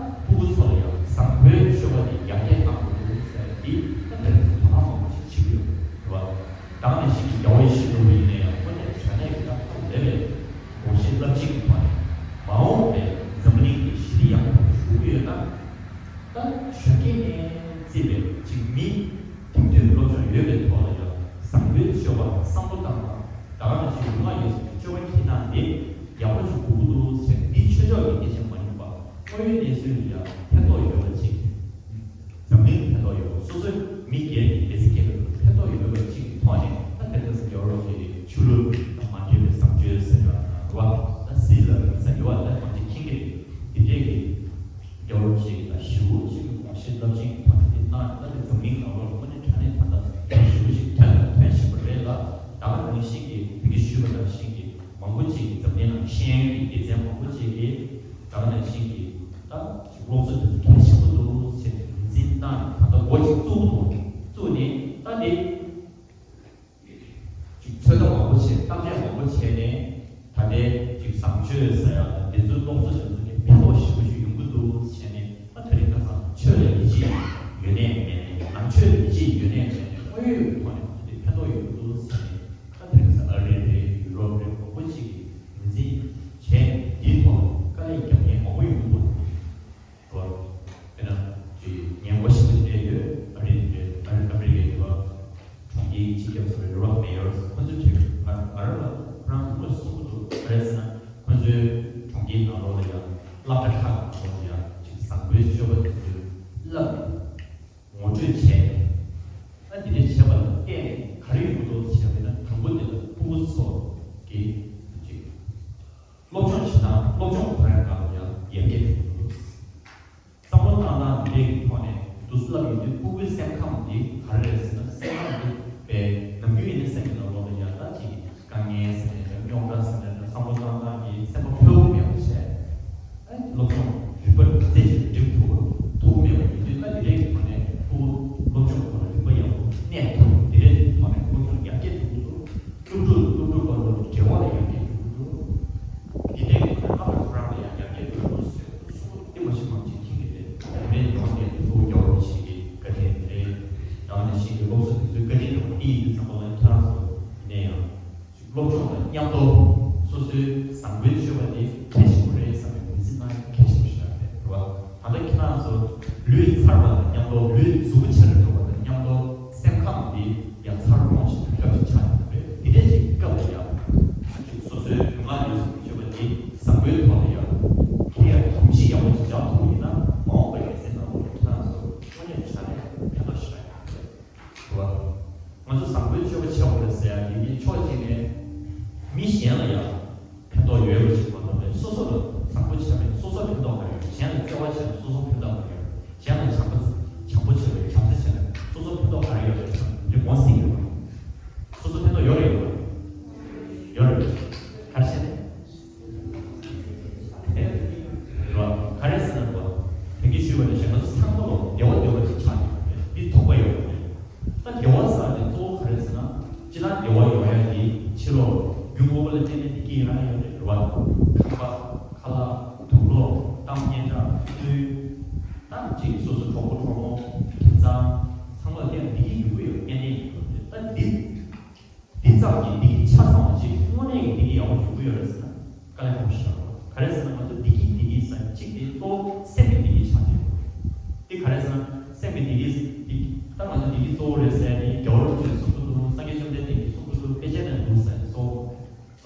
ཕྲུ་གུ་ཚོ་ལ་ཡང་བཟང་པོའི་སྤྱོད་པ་དེ་ཡར་རྒྱས་གཏང་དགོས་འདུག་ཟེར་ཡ་འདི་ད་དེ་རིང་ཚོ་དོ་སྣང་མང་པོ་ཞིག་བྱེད་ཀྱི་ཡོད་རེད་བ། དེ་ནང་བཞིན་གྱི་རྒྱལ་བ་ཡེ་ཤུ་ལུང་པ་ཡིན་ན་ཡང་དངོས་གནས་དྲང་གནས་ཀྱི་ད་ལྟ་ལས་པའི་དགོངས་བཞེད་རླབས་ཆེན་གྱི་ཐོག་ནས་མ་འོངས་པའི་འཛམ་བུ་གླིང་གི་ཞི་བདེ་ཡག་པོ་ཞུ་གི་ཡོད་ན། ད་གཞོན་སྐྱེས་ནས་བརྩིས་པའི་ཅིག་མི་དེང་དུས་སློབ་སྦྱོང་ཡོད་པའི་ཐོག་ལ་ཡང་བཟང་པོའི་སྤྱོད་པ་བསམ་བློ་བཏང་སྟངས། དེ་ནང་བཞིན་ལུས་ངག་ཡིད་གསུམ་གྱི་སྤྱོད་པ་འཁྱེར་སྟངས་འདི་ཡག་པོ་ཞིག་དགོས་ཀྱི་འདུག་ཟེར། འདི་ཆོས་ཕྱོགས་ཀྱི་སྐད་ཆ་མ་ཡིན་པ་དངོས་ཡོད་གནས་ཚུལ་ལ་ཡང་ཕན་ཐོགས་ཡོད་པ་ཅིག་འཛམ་གླིང་ལ་ཕན་ཐོགས་ཡོད་པ། སོ་སོའི་མི་སྒེར་གྱི་མི་ཚེ་སྐྱེལ་བའི་ཐོག་ཕན་ཐོགས་ཡོད་པ་ཅིག་གི་ཐོག་ནས། ད་དེ་ལྟར་སེ་རྒྱལ་བ་རིན་པོ་ཆེ་གི་ཆོས་ལུགས་དང་མ་འབྲེལ་བའི་བཟང་སྤྱོད་ཟེར་བ་རེད་བ། ད་སྲིད་ལ་རིང་ས་ཡོད་བ། ད་གང་ཅི་མཁྱེན་གྱི་རེད། དེ་འདྲས་ཀྱི་རྒྱལ་བ་རིན་པོ་ཆེ་གི་ད་ཞེ་པོ་ཅིག་གི་དགོངས་བཞེད་རླབས་ཆེན་གྱི་ཐོག་ནས་འདི་གནང་ཡོད། ད་དེ་འཛམ་གླིང་ནང་ལོགས་ལ་དངོས་གནས་དྲང་གནས་ད་ལྟ་ཞེ་པོ་ཅིག་ཐོན་དང་ཐོན་བཞིན་པ་རེད་ལ། ད་ག་ནང་བཞིན་གྱི་དེ་གི་ཞུས་པ་ནང་བཞིན་གྱི་མང་པོ་ཅིག་གིས་འཛམ་གླིང་ནང་ཤེས་ཡོན་གྱི་སྡེ་ཚན་མང་པོ་ཅིག་གིས་ད་ག་ནང་བཞིན་གྱི་ད་སློབ་གསོ་དེ་ཚོ་གལ་ཆེན་པོ་འདུག་ཟེར་ནས་ངོས་འཛིན་བཏང་ནས། ད་ལྟ་འགོ་ཅིག་བཙུགས་འདུག་བཙུགས་ནས་ད་དེ་ཅིག་ཚོད་ལྟ་མང་པོ་བྱས། བརྟག་དཔྱད་མང་པོ་བྱས་ནས། ད་ལྟའི་ཅིག་བཟང་སྤྱོད་ཟེར་ཡ་དང་དེ་ཚོའི་སློབ་གསོ་དེ་ཚོ་གི་ཕན་ཐོགས་ཞེ་པོ་ཞིག་ཡོང་གི་འདུག་ཟེར་ནས། ད་དེ་རིང་ཁ་སང་ཆོས་ལ་ཡིད་ཆེས་ཡོད་ནའི་མེད་ནའི། ནང་ཆོས་ལ་ཡིད་ཆེས་ཡོད་ནའི་མེད་ནའི། དངོས་ཡོད་ཀྱི་ཐོག་ནས་ཁོ་ཚོ་དེ་ཕན་ཐོགས་ཡོང་གི་འདུག་ཟེར་ནས། ད་དེ་རིང་ཁ་སང་ཨ་རི་རེད། ཡུ་རོབ་རེད། མང་པོ་ཅིག་གིས་ངོས་འཛིན་བྱས། དེའི་ཐོག་དཀའ་ལས་རྒྱབ་མཁན་མང་པོ་ཡོང་གི་འདུག་རེད་བ། དཔེར་ན་ཅིག་ངས་ངོ་ཤེས་པ་འདྲ་ཡོད། ཨ་རི་འདྲ། ཨ་རི་ཨ་མི་རི་ཀའི་རེད་བ། གྲོང་ཁྱེར་གྱི་སྤྱི་ཁྱབ་ཚོ་རེད་བ། མེ་ཡོར་ཁོ་ཚོས་དྲིས། ང་ང་རང་ལ་ཁོ་རང་ཚོ་དངོས་སུ་གསུང་གི་འདུག་ག་རེ་ཟེར་ན། ཁོ་ཚོའི་གྲོང་ཁྱེར་ནང་ལོགས་ལ་ཡང་སློབ་གྲྭ་ཁག་ནང་ལོགས་ལ་ཡང་ཅིག་བཟང་པོའི་སྤྱོད་པ་དེ་ཚོ་བསླབས་ནས་ངོ་སྤྲོད་བྱས། ཨ་འདི་འདྲ་བྱས་པ་ལ་བརྟེན་ནས་ག་རེ་ཡོང་གི་འདུག་ཟེར་བ་ཡིན་ན། དང་པོ་དེ་ལ་ཕྲུ་གུ་ཚོ་གི་ཅིག་སློབ་སྦྱོང་བྱེད་སྟངས། སློབ་སྦྱོང་ག་རེ་ག་ལ་ཡང་ཡར་རྒྱས་འགྲོ་གི་འདུག་བསམ་བློ་བཏང་སྟངས་འདི་འདྲའི་གི་ཐོག་ནས་འདུག་སེ་བསླབ་ཡོང་དུས། ཕྲུ་གུའི་སེམས་ཁམས་འདི་ག་རེ་རེད་ཟེར་ན། སེམས་ཁམས་འདི་དཔེ་ནམ་རྒྱུན་ཡིན་ན་སེམས་ཀྱི་ནང་ལོགས་ལ་ཡང་ད་ཅིག་དཀའ་ངལ་ཟེར་ནའི་འདྲ། རྙོག་དྲ་ཟེར་ནའི་འདྲ། བསམ་བློ་བཏང་སྟངས་ཀྱི་སེམས་པ་ཕོ་བོ་མེད་པ་བྱས། ཨ་སློབ་སྦྱོང་རིག་པ་རྩེ་གཅིག་ཏུ་སྒྲིམ་ཐུབ་ཐུབ་མེད་པ་ཡིན་དུས། ད་འདི་འདྲའི་གི་ཐོག་ནས་ཕྲུ་གུ་སློབ་སྦྱོང་ཐོག་ལ་རིག་པ་ཡག་པོ་གནས་ཐུབ། འདི་འདྲའི་གི་ཐོག་ནས་སློབ་སྦྱོང་ཡར་རྒྱས་འགྲོ་གི་འདུག་སློབ་ཕྲུག་དང་སློབ་ཕྲུག་བར་དུ་འབྲེལ་བ་ལ་ཡར་རྒྱས་འགྲོ་གི་འདུག་འདི་འདྲའི་གི་ཐོག་ནས་ལྷག་པར་ཁོ་རང་ལ་ཡང་ཡར་རྒྱས་འགྲོ་གི་འདུག་ཟེར་གསུང་ལ་ཏིག་མ་ཞིག་མང་ཅིག་མཁྱེན་གྱི་རེད། དེ་ནས་ཡོང་ནས་ཕྲུ་གུ་རྒྱལ་བ་རིན་པོ་ཆེ་གི་བཀའ་དྲིན་རེད། ཡང་ནས་ཤིག་གི་སློབ་གསོ་དེ་ཚོའི་བཀའ་དྲིན་འདྲ་པོ་འདི་ཡིན་དུས་ཙམ་པ་ལ་ཁྱེད་རང་ཚོ་ཡིན་ན་ཡང་སློབ་སྦྱོང་དང་མཉམ་དུ་སོ་སོའི་བཟང་པོའི་སྤྱོད་པ་དེ་གལ་ཆེན་པོ་རེད་བསམ་པའི་ངོས་འཛིན་གནང་ཡ་གལ་ཆེན་པོ་ཞིག་རེད་བ། ད་ལྟ་ཁྱེད་རང་ཚོ་ལུས་ཚར་བ་དང་མཉམ་དུ། ལུས་རྫིག་པོ་ཆེ་རུ་འགྲོ་བ་དང་མཉམ་དུ། སེམས་ཁམས་འདི་ཡང་འཚར་ལོངས་བྱེད་པའི་སྐབས་ཤིག་ཆགས་ཡོད་པ་རེད། དེ་འདྲའི་ཞིག་སྐབས་ལ་ཡང་ཅིག་སོ་སོའི་ལུས་ངག་ཡིད་གསུམ་གྱི་སྤྱོད་པ་འདི་བཟང་པོའི་ཐོག་ལ་ཡང་གལ་ སོ་སོ་ཕན་ཐོགས་ག་རེ་ཡོད་རེད། གཞན་ལ་བྱམས་པ་བྱམས་པོ་བྱེད་པའི་བྱམས་བརྩེ་བྱས་ན་སོ་སོ་ཕན་ཐོགས་ག་རེ་ཡོད་རེད་ཟེར་ན་དེ་ངོ་ཟིན་ཡོད་རེད། སོ་སོ་ཕན་ཐོགས་ཡོད་རེད་ཡོད་རེད། ཡོད་རེད། ག་རེ་བྱས་ནས། རེད་བ། ག་རེ་ཟེར་ན་རེད་བ། དེང་གི་ཞུས་པ་ནང་བཞིན་ང་ཚོ་ཚང་མ་ལོ་བདེ་བ་བདེ་བ་ཅིག་ཆགས་ཡོད་རེད། མི་དོགས་པ་ཡོད་རེད། ད་བདེ་བ་ཟེར་བ་དེ་གཙོ་བོ་ག་རེ་ཟེར་ན། སྤྱིར་བཏང་བདེ་བ་ཡོང་ཡ་དེ་ཕྱི་ལོགས་རྒྱུ་དངོས་པོ་ལ་བརྟེན་ནས་བདེ་སྐྱིད་ཡོང་ཡ་ཡོད་རེད། རེད་བ། ཁང་པ། ཁ་ལག་དུག་ལོག་གཏམ་སྙན་གྲགས། དངུལ། ད་ཅིག་སོ་སོ་གྲོགས་པོ་གྲོགས་མོ། ཁྱིམ་ཚང་། ཚང་མ་ལ་བརྟེན་ནས་བདེ་སྐྱིད་ཡོང་གི་ཡོད། གཏན་གཏན་ཡོང་གི་ཡོད་རེད། ད་འདི། འདི་ཙམ་གྱིས་བདེ་སྐྱིད་ཆ་ཚང་བ་ཅིག་དངོས་གནས་ཀྱི་བདེ་སྐྱིད་ཡག་པོ་ཞིག་ཡོང་གི་ཡོད་རེད་ཟེར་ན་དཀའ་ལས་ཁག་པོ་ཞིག་རེད། ག་རེ་ཟེར་ན་ང་ཚོ་བདེ་སྐྱིད་བདེ་སྐྱིད་ཟེར་གཅིག་དེ་གཙོ་བོ་སེམས་ཀྱི་བདེ་སྐྱིད་ཆགས་ཀྱི་ཡོད། དེ་ག་རེ་ཟེར་ན་སེམས་ཀྱི་བདེ་སྐྱིད་འདི་ད་ང་ཚོ་བདེ་སྐྱིད་གཙོ་བོ་རེད་ཟེར་ནས་རྒྱལ་བ་རིན་པོ་ཆེས་གསུང་གི་འདུག་སངས་རྒྱས་བཅོམ་ལྡན་འདས་ཀྱིས་གསུང་གི་འདུག་དཔེ་ཆའི་ནང་འདུག་ཟེར་ནས་གཙོ་བོ་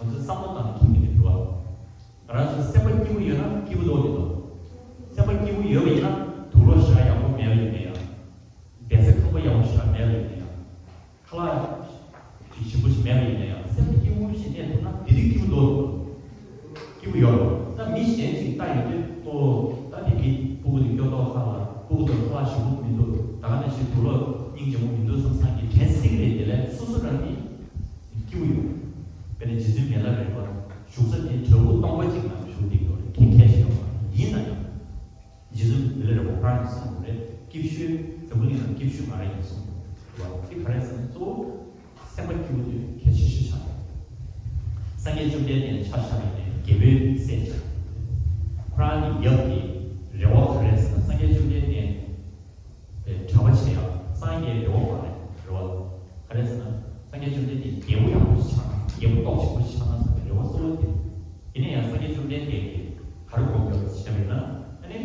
ང་ཚོའི་བསམ་བློ་བཏང་ནས་ཁྱིམ་གྱི་འདུག་བ། ང་རང་ཚོའི་སེམས་པ་སྐྱིད་པོ་ཡོད་ན་སྐྱིད་པོ་འདུག་མི་འདུག་སེམས་པ་སྐྱིད་པོ་ཡོད་པ་ཡིན་ན་དུག་ལོག་ཞེ་དྲག་ཡག་པོ་མེད་པ་ཡིན་ན་ཡང་། བསྡད་ས་ཁང་པ་ཡག་པོ་ཞེ་དྲག་མེད་པ་ཡིན་ན་ཡང་། ཁ་ལག་ཅིག་ཞིམ་པོ་ཞིག་མེད་པ་ཡིན་ན་ཡང་སེམས་སྐྱིད་པོ་ཞིག་གནས་ཐུབ་ན་དེ་དུས་སྐྱིད་པོ་འདུག་སྐྱིད་པོ་ཡོད་རེད། ད་མི་གཞན་ཅིག་ལྟ་ཡོང་དུས་ཨོ་ད་དེ་གི་སྤུ་གུ་དེ་སྐྱོ་མདོག་ཁ་ལ་སྤུ་གུ་དེ་ཁ་ལག་ཞིམ་པོ་མི་འདུག་ད་ག་ནང་བཞིན་དུག་ལོག་སྙིང་རྗེ་མོ་མི་འདུག་བསམ་བསམ་གྱི་དྲན་སྲིད་ཀྱི་རེད། དེ་ལས་སོ་སོ་རང་ནི་སྐྱིད་པོ་ཡོད། དཔེར་ན་རྗེ་བཙུན་མི་ལ་རས་པ་བཞུགས་ས་དེ་དྲེའུ་སྟོང་པ་ཅིག་ནང་བཞུགས་བསྡད་ཡོད་རེད། ཁྱི་ཁྱི་ཞིག་ཡོད་པ་ཡིན་ན་ཡང་། རྗེ་བཙུན་མི་ལ་རས་པ་ཁོ་རང་གིས་གསུངས་པ་རེད། སྐྱིད་ཤོས་འཛམ་བུ་གླིང་ནང་སྐྱིད་ཤོས་ང་རང་ཡིན་གསུངས་པ་རེད། དེ་ག་རེ་ཟེར་ན་གཙོ་བོ་སེམས་པ་སྐྱིད་པོ་དེ་གལ་ཆེ་ཤོས་ཆགས་ཡོད། སངས་རྒྱས་བཅོམ་ལྡན་འདས་ཕྱག་བཞག་པའི་རྒྱལ་པོའི་སྲས་ཆགས་ཡོད། ཁོ་རང་གི་ཡབ་ཀྱི་རེ་བ་ག་རེ་ཟེར་ན་སངས་རྒྱས་བཅོམ་ལྡན་འདས་དེ་གྲྭ་པ་བྱེད་ཡག་སངས་རྒྱས་རེ་བ་མ་རེད། རེ་བ་ག་རེ་ཟེར་ན་སངས་རྒྱས་བཅོམ་ལྡན་འདས་རྒྱལ་པོ་ཡག་པོ་ཞིག་ཆགས་ན་རྒྱལ་པོ་སྟོབས་ཆེན་པོ་ཞིག་ཆགས་ན་བསམ་པའི་རེ་བ་གཙོ་བོ་དེ། ཡིན་ན་ཡང་སངས་རྒྱས་བཅོམ་ལྡན་འདས་ཀྱིས་ག་རེ་དགོངས་ཡོད་ཟེར་བ་ཡིན་ན་ཨ་ནི།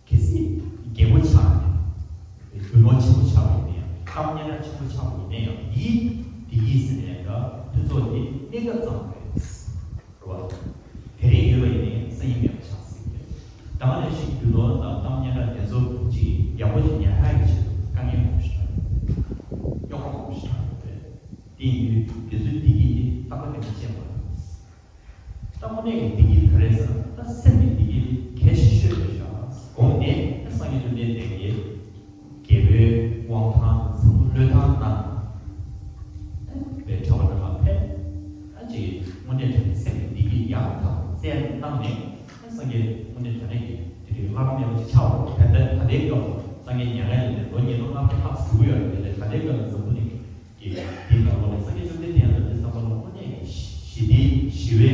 གལ་སྲིད་རྒྱལ་པོ་ཆགས་ནས་རྒྱུ་ནོར་ཆེན་པོ་ཆགས་པ་ཡིན་ན་ཡང་གཏམ་སྙན་གྲགས་ཆེན་པོ་ཆགས་པ་ཡིན་ན་ཡང་འདིའི་བདེ་སྐྱིད་ཟེར་ནས་ཀ་ཕུན་ཚོགས་འདི་གནས་སྐབས་ཙམ་རེད། རེད་བ། དེ་རིང་ཡོད་པ་ཡིན་ནའི་སང་ཉིན་མེད་པ་ཆགས་སྲིད་ཀྱི་རེད། ད་ག་ནང་བཞིན་རྒྱུ་ནོར་དང་གཏམ་སྙན་གྲགས་དེ་ཚོ་ཅིག་ཡག་པོ་ཅིག་ཉར་ཡག་གི་ཆེད་དུ་དཀའ་ངལ་མང་པོ་ཞིག་རེད། རྙོག་པ་མང་པོ་ཞིག་རེད། དེ་ཡིན་དུས་དེ་ཚོའི་བདེ་སྐྱིད་དེ་རྟག་པ་དེ་མི་སྐྱེ་བ་རེད། ད་དངོས་གནས་ཀྱི་བདེ་སྐྱིད་ག་རེ་ཟེར་ན་ད་སེམས་ཀྱི་བདེ་སྐྱིད་དེ་གལ་ཆེ་ཤོས་རེད་ཤག་དགོངས་ནས་ད་སངས་རྒྱས་བཅོམ་ལྡན་འདས་ཀྱིས་རྒྱལ་པོའི་དབང་ཐང་ཚང་མ་བློས་བཏང་གནང་། པའི་གྲྭ་པ་འདྲ་མ་ཕེབས། ཨ་ཅིག་དངོས་གནས་དྲང་གནས་སེམས་ཀྱི་བདེ་སྐྱིད་ཡང་དག་པར་བསྩལ་གནང་ནས་ཨ་སངས་རྒྱས་དངོས་གནས་དྲང་གནས་ཀྱི་དེ་དུས་བླ་ན་མེད་པ་ཞིག་ཆགས་འོང་། ད་ལྟ་ད་ལྟའི་སྐབས་སངས་རྒྱས་མྱ་ངན་ལས་འདས་ལོ་ཉིས་སྟོང་ལྔ་བརྒྱ་ལྷག་ཙམ་འགྲོ་གི་ཡོད་རེད། དེ་ལས་ད་ལྟའི་སྐབས་ལ་འཛམ་བུ་གླིང་གི་འདིའི་ནང་ལོགས་ལ་སངས་རྒྱས་བཅོམ་ལྡན་འདས་ཡང་དག་པའི་བསམ་པ་ལ་དངོས་གནས་ཀྱི་ཞི་བདེ་ཞི་བའི་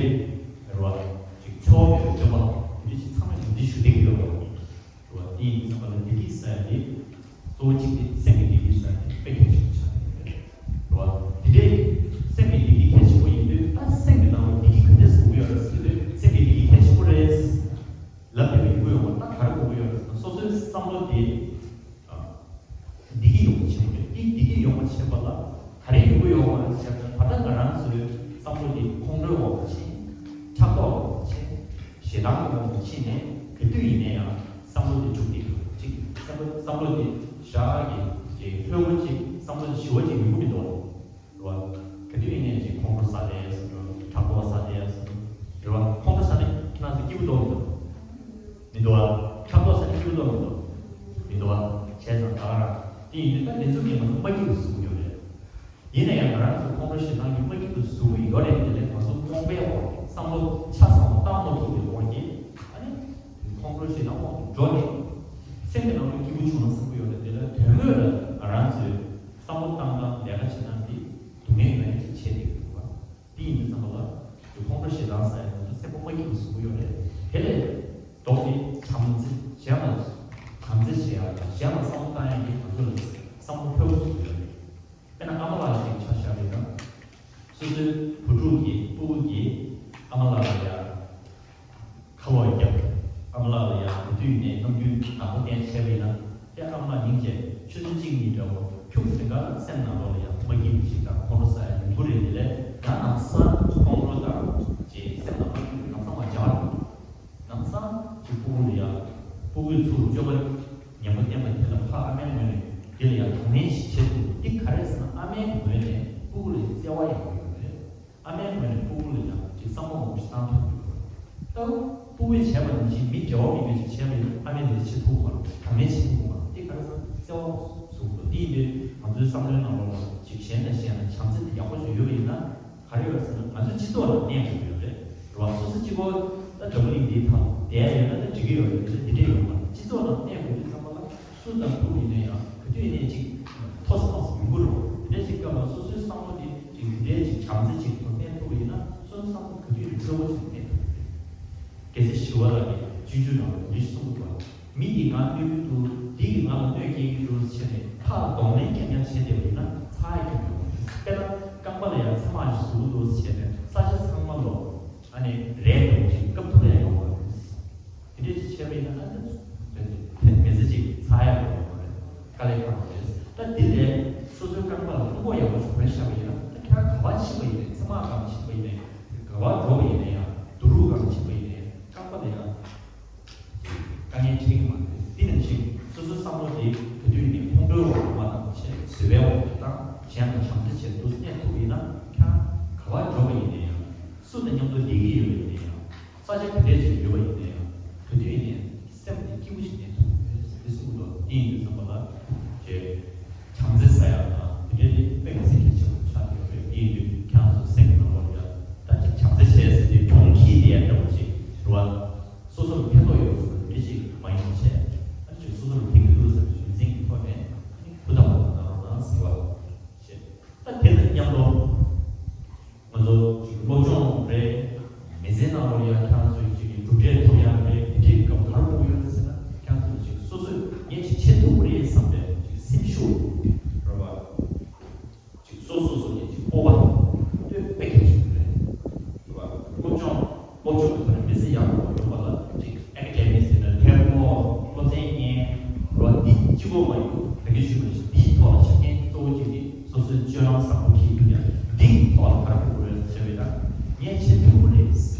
རེ་བ་ཅིག་འཚོ་བའི་སྟོན་པ་དེ་འདྲ་ཞིག་ཚང་མས་ངོས་འཛིན་ཞུ་བསྡད་ཀྱི་ཡོད་རེད་བ། རེད་བ། དེ་ཡིན་དུས་ཙམ་པ་ལ་བདེ་སྐྱིད་ཟེར་ཡ་དེ་གཙོ་བོ་གཅིག་དེ་སེམས་ཀྱི་བདེ་སྐྱིད་ཟེར་ཡ་དེ་དཔེ་གལ་ཆེན་པོ་ཆགས་ཀྱི་ཡོད་རེད། རེད་བ། དེ་འདྲའི་སེམས་ཀྱི་བདེ་སྐྱིད་གལ་ཆེན་པོ་ཡིན་དུས་ད་སེམས་ཀྱི་ནང་ལ་བདེ་སྐྱིད་ག་འདྲས་སེ་དགོས་ཀྱི་ཡོད་རེད་ཟེར་དུས་སེམས་ཀྱི་བདེ་སྐྱིད་གལ་ཆེན་པོ་རེད། ལབ་བསྡད་པའི་དགོས་ཡོད་པ་ད་ག་རེ་དགོས་ཀྱི་ཡོད་རེད་ཟེར་ན་སོ་སོའི་བསམ་བློ་དེ། བདེ་སྐྱིད་ཡོང་བ་ཆེན་པོ་རེད། དེ་བདེ་སྐྱིད་ཡོང་བ་ཆེན་པོ་ལ་ག་རེ་ཡོང་གི་ཡོད་པ་ཞེ་ན་ད་ལྟ་ང་རང་ཚོའི་བསམ་བློ་དེ་ཁོང་ཁྲོའི་འོག་ཏུ་ཕྱིན། ཕྲག་དོག་འོག་ཏུ་ཕྱིན། ཞེ་སྡང་གི་འོག་ཏུ་ཕྱིན་ནས་ག་དུས་ཡིན་ན་ཡང་བསམ་བློ་དེ་འཇུག་བསྡད་ཀྱི་ཡོད་ཅིག་བསམ་བློ་བསམ་བློ་དེ་ཞག་གི་ཅིག་ལྷོད་པོ་ཅིག་བསམ་བློ་དེ་ཞི་བ་ཅིག་ཡོང་གི་མི་འདུག་རེད་བ། ག་དུས་ཡིན་ནའི་ཅིག་ཁོང་ཁྲོ་ཟ་བསྡད་ཟེར་འགྲོ། ཕྲག་དོག་ཟ་བསྡད་ཟེར་འགྲོ། རེད་བ། ཁོང་ཁྲོ་ཟ་ནས་ཁྱེད་རང་ཚོ་སྐྱིད་པོ་འདུག་མི་འདུག་མི་འདུག་བ། ཕྲག་དོག་ཟ་ནས་སྐྱིད་པོ་འདུག་མི་འདུག་མི་འདུག་བ། བྱས་ཙང་ད་ག་རང་དེ་ཡིན་དུས་ད་དེ་ཚོ་གིས་ང་ཚོ་མ་སྐྱིད་པོ་བཟོ་གི་ཡོད་རེད། ཡིན་ན་ཡང་ང་རང་ཚོ་ཁོང་ཁྲོ་ཞེ་སྡང་གིས་མ་སྐྱིད་པོ་བཟོ་གི་ཡོད་རེད། དེ་ལས་ང་ཚོ་རྨོངས་པའི་འོག་བསམ་བློ་ཆ་ཚང་བ་བཏང་མ་ཐུབ་པའི་འོག་གི་ཨ་ནི་ཁོང་ཁྲོ་ཞེ་སྡང་འོག་ཏུ་འགྲོ་ནས་སེམས་ཀྱི་ནང་དུ་སྐྱིད་པོ་བྱུང་ན་བསམ་གི་ཡོད་རེད། དེ་ལ་དོན་དངོས་ལ་ང་རང་ཚོས་བསམ་བློ་བཏང་སྟངས་ལས་ཀ་བྱེད་སྟངས་དེ་སྡུག་བསྔལ་ཡོད་ཡ་ཅིག་བྱས་བསྡད་ཀྱི་འདུག་བ། དེ་ཡིན་དུས་ཙམ་པ་ལ་དེ་ཁོང་ཁྲོ་ཞེ་སྡང་ཟེར་ཡ་ང་ཚོ་སེམས་པ་མ་སྐྱིད་པོ་བཟོ་གི་ཡོད་རེད། དེ་ལས་ལྡོག་སྟེ་བྱམས་བརྩེ་གཞན་ལ་བྱམས་བརྩེ་བྱེད་ཡ་དང་གཞན་ལ་བསམ་བློ་བཏང་ཡ་གིས་ང་ཚོ་ལ་བསམ་བློ་ལྷོད་པོ་བཟོ་གི་ཡོད་རེད། དཔེར་ན་ཨ་མ་ལགས་ཅིག་ཆ་བཞག་པ་ཡིན་ན། སོ་སོའི་བུ་ཕྲུག་གིས་སྤུ་གུ་གིས་ཨ་མ་ལགས་ལ་ཡ་ཁ་ལོག་བརྒྱབ། ཨ་མ་ལགས་ལ་ཡ་དེ་དུས་ནས་རྣམ་འགྱུར་བདག་པོ་བསྟན་བྱས་པ་ཡིན་ན། དེ་ཨ་མ་ལགས་སྙིང་རྗེ་ཆུ་ཚོད་གཅིག་གཉིས་འདྲ་བོ་ཁྱུག་ཙམ་ག་སེམས་ནང་ལོགས་ལ་ཡ་མ་སྐྱིད་པ་ཞིག་དང་ཁོང་ཁྲོ་ཟ་ཡ་ཡོང་གི་རེད། དེ་ལས་ཡང་ལམ་སང་ཁོང་ཁྲོ་དང་ཅིག་སེམས་ནང་མ་སྐྱིད་པ་ལམ་སང་མ་འཇགས་རུང་། ལམ་སང་ཅིག་སྤུ་གུ་ལ་ཡ། སྤུ་གུའི་ཚུར་སྤྱོད་པ་ངན་པ་བསྟན་པ་དེ་ལ་ཕར་ཨ་མའི་ངོས་ནས་དེ་ལ་ཡ་དང་ལེན་ཞིག་བྱེད་ཐུབ། འདི་ག་རེ་ཟེར་ན་ཨ་མའི་ངོས་ནས་སྤུ་གུ་ལ་བརྩེ་བ་ཡོད་པ་ཡོད་རེད། ཨ་མའི་ངོས་ནས་སྤུ་གུ་ལ་ཡང་ཅིག་བསམ་བློ་མང་པོ་ཞིག་བཏང་ཐུབ་ཀྱི་ཡོད་རེད། ད་ཕྲུ་གུས་བྱས་པ་ནང་བཞིན་མི་འབྲེལ་བ་མེད་པའི་ཅིག་བྱས་པ་ཡིན་ན། ཕ་མས་དེ་བྱེད་ཐུབ་པ་རེད། བུ་མོས་བྱེད་ཐུབ་པ་རེད། དེ་ག་རེ་ཟེར་ན་བརྩེ་བ་ཟུག་འགྲོ། དེ་ཡིན་དུས་ང་ཚོའི་བསམ་བློའི་ནང་ལོགས་ལ་ཅིག་གཞན་དང་གཞན་ལ་བྱམས་བརྩེ་དེ་ཡག་པོ་ཞིག་ཡོད་པ་ཡིན་ན། ག་རེ་ཡོད་ཟེར་ན། ང་ཚོ་སྤྱི་ཚོགས་ནང་གནས་དགོས་ཡོད་རེད། རེད་བ། སོ་སོ་གཅིག་པོ་ད་འཛམ་བུ་གླིང་འདིའི་ཐོག་བསྡད་ཡོད་ན་ད་འགྲིག་གི་ཡོད་རེད། འདི་འདྲས་ཡོང་བ། སྤྱི་ཚོགས་ནང་གནས་དགོས་དུས་ཙམ་པ་ལ་སུ་དང་ཐུག་ཡིན་ན་ཡང་ག་དུས་ནས་ཅིག་ཐོག་སོ་ཐོག་སོ་ཡོང་གི་རེད། དེ་འདྲས་ཅིག་སྐབས་ལ་སོ་སོའི་བསམ་བློ་དེ་ཅིག་འདི་འདྲས་ཅིག་བྱམས་བརྩེ་ཅིག་ཐོག་གནས་ཐུབ་པ་ཡིན་ན། སོ་སོའི་བསམ་བློ་ག་དུས་ནས་སྤྲོ་བོ་ཅིག་གནས་ཐུབ་ཀྱི་རེད། རྒྱལ་སྲས་ཞི་བ་ལྷ་གིས་སྤྱོད་འཇུག་ནང་ལ་འདི་འདྲས་གསུངས་འདུག་པ། མི་འདིས་ང་གནོད་ཀྱི་འདུག་འདི་གིས་ང་ལ་གནོད་སྐྱེལ་གྱི་འདུག་ཟེར་ནས་ཁ་ལ་གདོང་ལེན་རྐྱང་རྐྱང་བྱས་བསྡད་པ་ཡིན་ན་ཚར་ཡ་ཁྱོན་ཡོང་གི་རེད། དཔེར་ན་རྐང་པ་ལ་ཡང་ཚེར་མ་ཞིག་ཟུག་གི་འདུག་ཟེར་ནས་ས་ཆ་ཚང་མ་ལོག་ཨ་ནི་རས་དང་ཅིག་བཀབ་ཐུབ་ཡ་ཡོང་བ་རེད། དེ་འདྲས་ཅིག་བྱས་པ་ཡིན་ན་ཨ་ནི་མེ་ཚ་ཅིག་ཚར་ཡ་ཡོང་བ་རེད། དཀའ་ལས་ཁག་པོ་རེད། ད་འདི་ལས་སོ་སོའི་རྐང་པ་ལ་སྔོན་འགོག་ཡག་པོ་ཞིག་བྱས་བཞག་པ་ཡིན་ན། ད་ཁྱེད་རང་ག་པར་ཕྱིན་པ་ཡིན་ནའི། ཚེར་མ་སྒང་ཕྱིན་པ་ཡིན་ནའི། ག་པར་འགྲོ་བ་ཡིན་ན་ཡང་། དུག་རུ་སྒང་ཕྱིན་པ་ཡིན་ནའི་རྐང་པ་ལ་ཡང་དཀའ་ངལ་འཕྲད་ཀྱི་མ་རེད། འདི་ནང་བཞིན་སོ་སོའི་བསམ་བློ་དེ་ག་དུས་ནས་ཁོང་ཁྲོའི་འོག་ཏུ་མ་བཏང་བ་བྱས། བཟོད་པའི་འོག་ཏུ་བཏང་། གཞན་ལ་བྱམས་བརྩེ་བྱས་འདུག་གནས་ཐུབ་པ་ཡིན་ན། ཁྱེད་རང་ག་པར་འགྲོ་བ་ཡིན་ན་ཡང་། སུ་དང་མཉམ་དུ་བསྡད་ཀྱི་ཡོད་པ་ཡིན་ན་ཡང་། ས་ཆ་ག་འདྲས་ཅིག་ཡོད་པ་ཡིན་ན་ཡང་། ག་དུས་ཡིན་ནའི་སེམས་དེ་སྐྱིད་པོ་ཞིག་གནས་ཐུབ་ཀྱི་རེད། དེ་གསུངས་འདུག་དེ་ཡིན་དུས་ཙམ་པ་ལ་ཅིག་བྱམས་བརྩེ་ཟེར་ཡ་དང་དེ་འདྲས་དེ་དཔེ་མི་སྲིད་གལ་ཆེན་པོ་ཆགས་ཡོད་རེད། དེ་ཡིན་དུས་ཁྱེད་རང་ཚོ་སེམས་ཀྱི་ནང་ལོགས་ལ་ཡ་ད་ཅིག་བྱམས་བརྩེ་བྱས་ཟེར་དུས་གྱོང་ཁྱེར་ཏེ་ཡ་འདྲ་པོ་ཅིག་རེད་བ། སོ་སོ་ལ་ཕན་ཐོགས་ཡོད་པ་ཟེར་བ་འདི་ཅིག་མ་ཡོང་བ་བྱས། ཨ་ནི་ཅིག་སོ་སོ་ལ་ཕན་གྱི་འདུག་ཟེར་བའི་རྒྱུ་མཚན་གྱི་ཐོག་ནས་ཨ་ནི་བུ་དང་བུ་དང་ནང་རོགས་དང་ཟེར་བ་བྱས། ད་དེ་དང་མཉམ་དུ། ང་ཚོ་ཅིག་སློབ་སྦྱོང་རེད། མི་ཚེའི་ནང་ལོགས་ཡང་ཁྱེད་རང་ཚོས་ཅིག་གི་གྲུབ་འབྲས་ཐོབ་ཡག་རེད། དེ་འདྲའི་སྐབས་ག་རེ་དགོས་ཡོད་ཟེར་ན། ཁྱེད་རང་ཚོས་ཅིག་སོ་སོས་ངས་ཅིག་བྱེད་ཐུབ་ཀྱི་རེད་བསམ་པའི་ཅིག་སེམས་ཤུགས་རེད་བ། ཅིག་སོ་སོ་སོ་ནས་ཅིག་སྤོབས་པ་དེ་དཔེ་གལ་ཆེན་པོ་རེད། རེད་བ། སློབ་སྦྱོང་སློབ་སྦྱོང་གི་ཐོག་ནས་མི་ཚེ་ཡག་པོ་ཡོང་བ་ལ་ཅིག་ཨེ་ཀ་ཌེ་མི་ཟེར་ན་མཐོན་པོ་སློབ་ཚན་ཉན་རོགས་འདི་གཅིག་པོ་མ་ཡིན། ད་གིན་ཞུས་པ་ནང་བཞིན་འདིའི་ཐོག་ལ་ཆ་རྐྱེན་གཙོ་བོ་གཅིག་དེ་སོ་སོའི་སྤྱོད་ལམ་བཟང་པོ་འཁྱེར་ཐུབ་ཡ། འདིའི་ཐོག་ལ་ག་རེ་དགོས་རེད་ཟེར་བས་ན། ངས་བྱེད་ཐུབ་ཀྱི་རེད།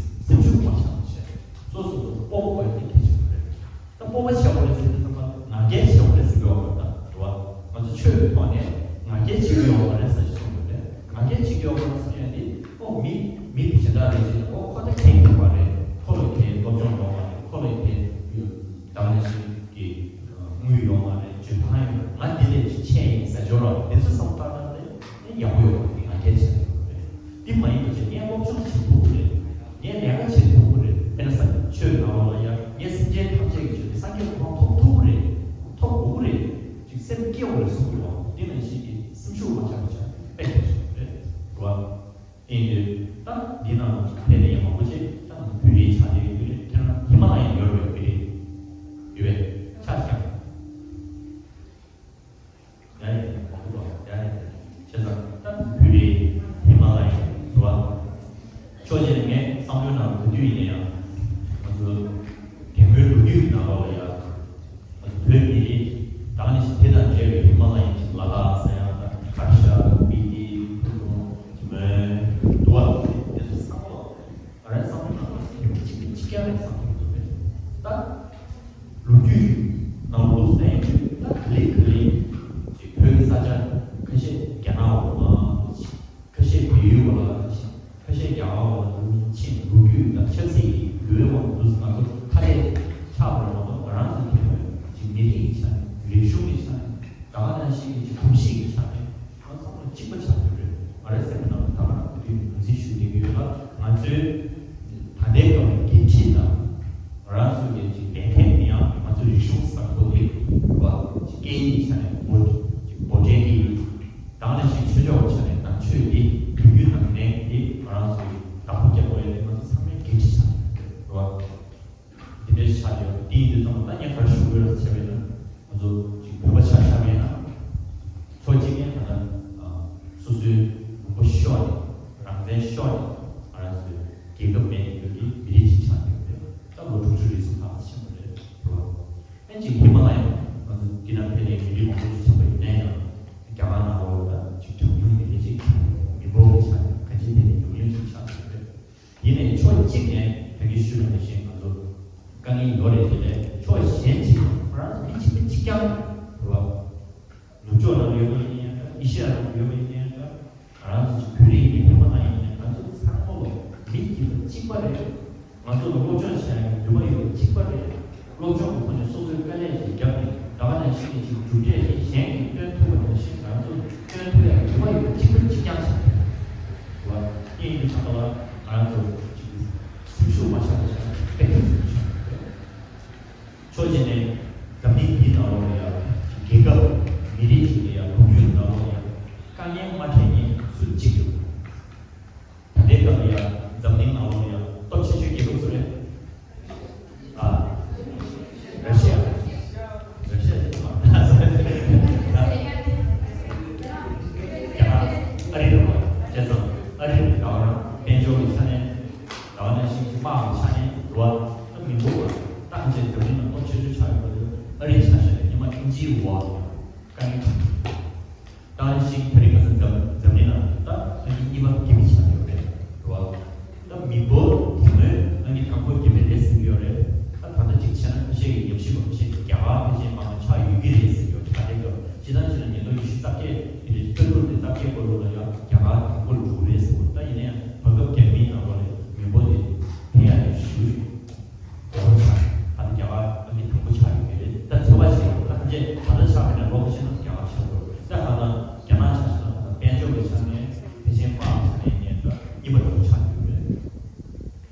སེམས་ཤུགས་མ་ཆག་པ་བྱས། སོ་སོ་སོ་སྤོབས་པ་དགོས་ཡ་དེ་གལ་ཆེན་པོ་རེད། ད་སྤོབས་པ་བྱེད་དགོས་རེད་ཟེར་དུས་ཙམ་པ་ང་རྒྱལ་བྱེད་དགོས་རེད་ཟེར་གྱི་ཡོད་མ་རེད། ད་རེད་བ། ང་ཚོ་ཆོས་ཀྱི་ཐོག་ནས་ང་རྒྱལ་བྱེད་ཀྱི་ཡོད་མ་རེད་ཟེར་གྱི་གསུངས་ཡོད་རེད། ང་རྒྱལ་བྱེད་ཀྱི་ཡོད་མ་རེད་ཟེར་ཡ་དེ། ཨོ་མི་མི་དེ་གཞན་དག་རེད་ཟེར། ཨོ་ཁོ་ད་མཁས་པ་རེད། ཁོ་ལ་དེ་སློབ་སྦྱོང་ཡོད་མ་རེད། ཁོ་ལ་དེ་ཡོད་དང་ནས་ཤིག་གི་དངུལ་ཡོད་མ་རེད། འཇོན་ཐང་ཡོད་མ་རེད། ང་འདི་ལས་ཅིག་ཆེ་ཡིན་ཟེར་ཆོག་ར། དེ་ཚོ་བསམ་བློ་བཏང་ན་དེ་ཡག་པོ་ཡོད་མ་རེད། ང་རྒྱལ་བྱེད་ཀྱི་ཡོད་རེད། འདི་མ་ཡིན་པ་བྱས་ངས་སློབ་སྦྱོང་བྱེད་ཐུབ་ཀྱི་རེད། ངས་ལས་ཀ་བྱེད་ཐུབ་ཀྱི་རེད། དཔེར་ན་ས་ཆོས་ནང་ལོགས་ལ་ཡ་ངས་སེམས་ཅན་ཐམས་ཅད་ཀྱི་ཆེད་དུ་སངས་རྒྱས་གོ་འཕང་ཐོབ་ཐུབ་ཀྱི་རེད། ཐོབ་དགོས་ཀྱི་རེད། ཅིག་སེམས་སྐྱིད་པོ་རེད་གསུང་གི་རེད་བ། དེ་ནང་བཞིན་གྱི་སེམས་ཤུགས་མ་ཆག་པ་བྱ་དཔེ་གལ་ཆེན་པོ་རེད། རེད་བ། དེ་ཡིན་དུས་ད་འདི་ནང་ལ་ཕེབས་ནས་མང་པོ་ཅིག་ད་ང་ཚོ་བོད་རིགས་ཆགས་བསྡད་ཡོད་རེད། ཁྱེད་རང་ཧི་མ་ལ་ཡ་ཡོད་རེད། བོད་རིགས་ཡོད་པས་ཆ་ཤག་ཡ་ཡ་ཡ་ཡ་ཡ། བྱས་ཙང་ད་བོད་རིགས་ཧི་མ་ལ་ཡ་རེད་བ། ཕྱོགས་གཅིག་ནས་ངས་བསམ་བློའི་ནང་ག་དུས་ཡིན་ན་ཡང་ང་ཚོ་དེ་སྔོན་ལོ་རྒྱུས་ནང་ལོགས་ལ་ཡ། བོད་མི་རིགས་དང་ནི་དེ་དང་འབྲེལ་བའི་ཧི་མ་ལ་ཡའི་ལ་དྭགས་ཟེར་ཡང་དང་། གར་ཤ་དང་སྤི་ཏི་ཁུ་ལུང་མོན་དུ་བ་དེ་ཚོ་ཚང་མ་ང་རང་བསམ་བློ་ནང་ལ་ཡིན་གཅིག་གཅིག་རྐྱང་རེད་བསམ་གྱི་འདུག་རེད། ད་ལོ་རྒྱུས་ནང་ལོགས་སུ་ཡིན་དུས་ད་ག་ལེ་ག་ལེ་ཅིག་བོད་ཀྱི་ས་ཆ་ཁ་ཤས་རྒྱ་ནག་འོག་ལ། ཁ་ཤས་བལ་ཡུལ་བ་ལ་ཕྱིན། ཁ་ཤས་རྒྱ་གར་བ་ལ་ཕྱིན། ལོ་རྒྱུས་དང་ཆབ་སྲིད་ཀྱི་འགྱུར་བའི་དབང་དུ་ང་ཚོ་ཁ་གཏད་ཆགས་པ་རེད་མ་གཏོགས། ང་རང་ཚོའི་ཐད་ནས་ཅིག་མི་རིགས་ཀྱི་ཆ་ནས། རིག་གཞུང་གི་ཆ་ནས། ད་ག་ནང་བཞིན་གྱི་ཅིག་གོམས་གཤིས་ཀྱི་ཆ་ནས་ང་ཚང་མ་གཅིག་པ་ཆགས་ཡོད་རེད། ང་རའི་སེམས་ནང་དུ་ད་ག་རང་དུས་ངོས་འཛིན་ཞུ་བསྡད་ཀྱི་ཡོད་ལ། ང་ཚོའི་ད་ལྟའི་སྐབས་ལ་འགན་འཁྲི་དང་། ང་རང་ཚོའི་ཅིག་ལས་འགན་དེ་ཡང་ང་ཚོའི་རིག་གཞུང་གསར་པ་དེ་རེད་བ། ཅིག་སྐད་ཡིག་ཆ་ནས་འགོ་ཅིག་འགོ་འདྲེན་གྱི། ད་ག་ནང་བཞིན་ཆོས་ཕྱོགས་ཆ་ནས་ནང་ཆོས་འདི་བོད་བརྒྱུད་ནང་བསྟན་འདི་ང་རང་ཚོའི་བདག་པོ་རྒྱག་དགོས་ཡ་དེ་ང་ཚོ་ཚང་མའི་འགན་འཁྲི་ཆགས་ཡོད་རེད་བ། འདི་འདྲའི་ཆགས་ཡོད། དེ་ཡིན་དུས་ཙམ་པ་ད་ངས་ག་རེ་ཞུ་དགོས་རེད་ཟེར་བས་ན། ང་ཚོ་ཅིག་བོད་པ་ཆ་བཞག་པས་ན། ཕྱོགས་གཅིག་ནས་ད་ལྟ་སོ་སོའི་ལུང་པ་ཤོར་ནས། རང་བཙན་ཤོར་ནས། ང་རང་ཚོའི་རྒྱལ་ཁབ་མེད་ཡོད་ཀྱི་མི་རིགས་ཅིག་ཆགས་ཡོད་རེད། ད་ལོ་དྲུག་ཅུ་རེ་ཟུང་ལྷག་ཕྱིན་པ་རེད་བ། ཨ་ཅིག་ཧི་མ་ལ་ཡ་ང་ཚོ་འདི་ན་ཕེབས་ནས་མི་རིགས་མང་པོ་ཞིག་ཚོགས་པ་ཡིན་ན་ཡང་། རྒྱ་གར་ནང་ལོགས་ལ་ཅིག་གྲངས་ཉུང་མི་རིགས་ཅིག་མི་འབོར་གྱི་ཆ་ནས་ག་ཅིག་དེ་ནས་ཉུང་ཉུང་ཅིག་ཆགས་ཡོད་རེད། ཡིན་ནའི་ཕྱོགས་གཅིག་ནས་ད་གིན་ཞུས་པ་ནང་བཞིན་ང་ཚོ་དཀའ་ངལ་ཡོད་རེད། དེ་ལས་ཕྱོགས་གཞན་གཅིག་ནས་ང་རང་ཚོ་མི་གཅིག་པ་གཅིག་རྐྱང་རེད་བ། ནུབ་ཕྱོགས་ནང་ཡོད་པ་ཡིན་ན་ཡང་འདྲ། ཨེ་ཤི་ཡ་ནང་ཡོད་པ་ཡིན་ན་ཡང་འདྲ། ང་རང་ཚོ་ཅིག་བོད་རིགས་ཡིན་ཕ་མ་ནང་ཡིན་ན་ཡང་། ང་ཚོ་ཚང་མ་ལོ་མི་གཅིག་པ་གཅིག་པ་རེད། ང་ཚོ་ལ་སློབ་སྦྱོང་བྱ་ཡག་གི་ནུས་པ་ཡོད་པ་གཅིག་པ་རེད། སློབ་སྦྱོང་གི་ཐོག་ནས་སོ་སོའི་དཀའ་ལས་ཀྱི་རྒྱབ་ནས་ད་ག་ནང་བཞིན་གྱི་གྲུབ་འབྲས་ཀྱི་གཞན་གྱིས་སྟོན་ཐུབ་པ་ནང་བཞིན་ང་ཚོ་སྟོན་ཐུབ་ཡག་ནུས་པ་ཡོད་པ་གཅིག་པ་གཅིག་རྐྱང་ཆགས་ཡོད་རེད། དེ་ཡིན་དུས་ཙམ་པ་ལ་ང་ཚོ་ཅིག་སེམས་ཤུགས་མ་ཆག་པ་བྱས་ན་དཔེ་ཁག་ཆེན་པོ་ཆགས་ཡོད་རེད། ཕྱོགས་གཅིག་ནས་འཛམ་གླིང་འདིའི་ནང་ལོགས་ལ་ཡང་རྒྱལ་ཁབ་མི་རིགས་ཅིག་ལ་ཡང་ལོ་རྒྱུས་ནང་ལོགས་ལ་ཡང་དཀའ་ངལ་མ་འཕྲད་མཁན་སུ་གཅིག་ཡོད། ད་ལྟའི་སྐབས་ལ་ཡང་འཛམ་གླིང་ནང་ལོགས་ལ་ཡང་སྟོབས་ཆེ་ཤོས་རྒྱལ་ཁབ་སུ་རེད། ཨ། ར་ཤི་ཡ། ར་ཤི་ཡ་ཅིག་མ་རེད། རྒྱ་གར། ཨ་རི་རེད་བ། བྱས་ཙང་ཨ་རི་རེད། ད་བར་དཔལ་འབྱོར་གྱི་ཆ་ནས། ད་བར་ནང་བཞིན་གྱི་དམག་གི་ཆ་ནས་རེད་བ། ད་མི་འབོར་བ་ཏང་ཅན་འཛམ་གླིང་ནང་སྟོབས་ཆེ་ཤོས་ཆགས་ཡོད་པ་དེ་ཨ་རི་ཆ་ཤས་རེད། ཉི་མ་ཨིན་ཇིའི་འོག་ལ་ཡང་དཀའ་ངལ་འཕྲད་ཀྱི་འདུག་ད་ག་ནང་བཞིན་དེ་རིང་ཁ་སང་འཛམ་འཛམ་གླིང་ནང་ད་ཨང་ཀི་གཉིས་པ་རྒྱ་མི་ཆགས་ཡོད་རེད་བ། ད་མི་འབོར་དེ་སྔོན་ཨང་ཀི་དང་པོ་རྒྱ་མི་རེད་ཟེར་གྱི་ཡོད་རེད། ད་ད་ལྟ་གཅིག་བྱས་ན་ཁ་ཤས་ཀྱིས་ཉམས་ཞིབ་པ་ཁ་ཤས་ཀྱིས་རྒྱ་གར་ཕལ་ཆེར་མང་ཆགས་ཡོད་ཀྱི་རེད་ཟེར་གྱི་ཡོད་རེད། ད་ལྟའི་སྐབས་སྤྱིར་བཏང་བྱས་ན་ཉིས་སྟོང་ཉི་ཤུ་རྩ་བརྒྱད་དེ་རེད། བཙོན་ཁུལ་དེ་རྩ་བརྒྱད་སྐོར་ལོ་ལ་ཡང་རྒྱ་གར་དང་པོ་ལ་འགྲོ་གི་རེད་ཟེར་གྱི་ཡོད་རེད། ད་ཡིན་ན་ཡང་བར་སྐབས་རྒྱ་མིའི་ནང་ལོགས་ནས་མི་འབོར་དེ་འཕེལ་ཡག་དེ་ཞུ། འོ་ཆགས་ད་ནི་རྒྱ་གར་ཨང་ཀི་དང་པོ་ཆགས་ཡོད་ཀྱི་རེད། ད་ཚོད་དཔག་བྱེད་དགོས། ད་ཐམས་ཅད་ད་ལྟ་ཆགས་པའི་ནང་ལོགས་ཤེས་ན་རྒྱ་གར་ཆགས་དགོས། ད་ཧ་ན་རྒྱ་ནག་ཆ་བཞག་ན་ད་དཔལ་འབྱོར་གྱི་ཆ་ནས་ཕལ་ཆེར་དམག་གི་ཆ་ནས་ཡིན་ན་ད་གཉིས་པ་དང་པོ་ཆགས་ཡོད་རེད།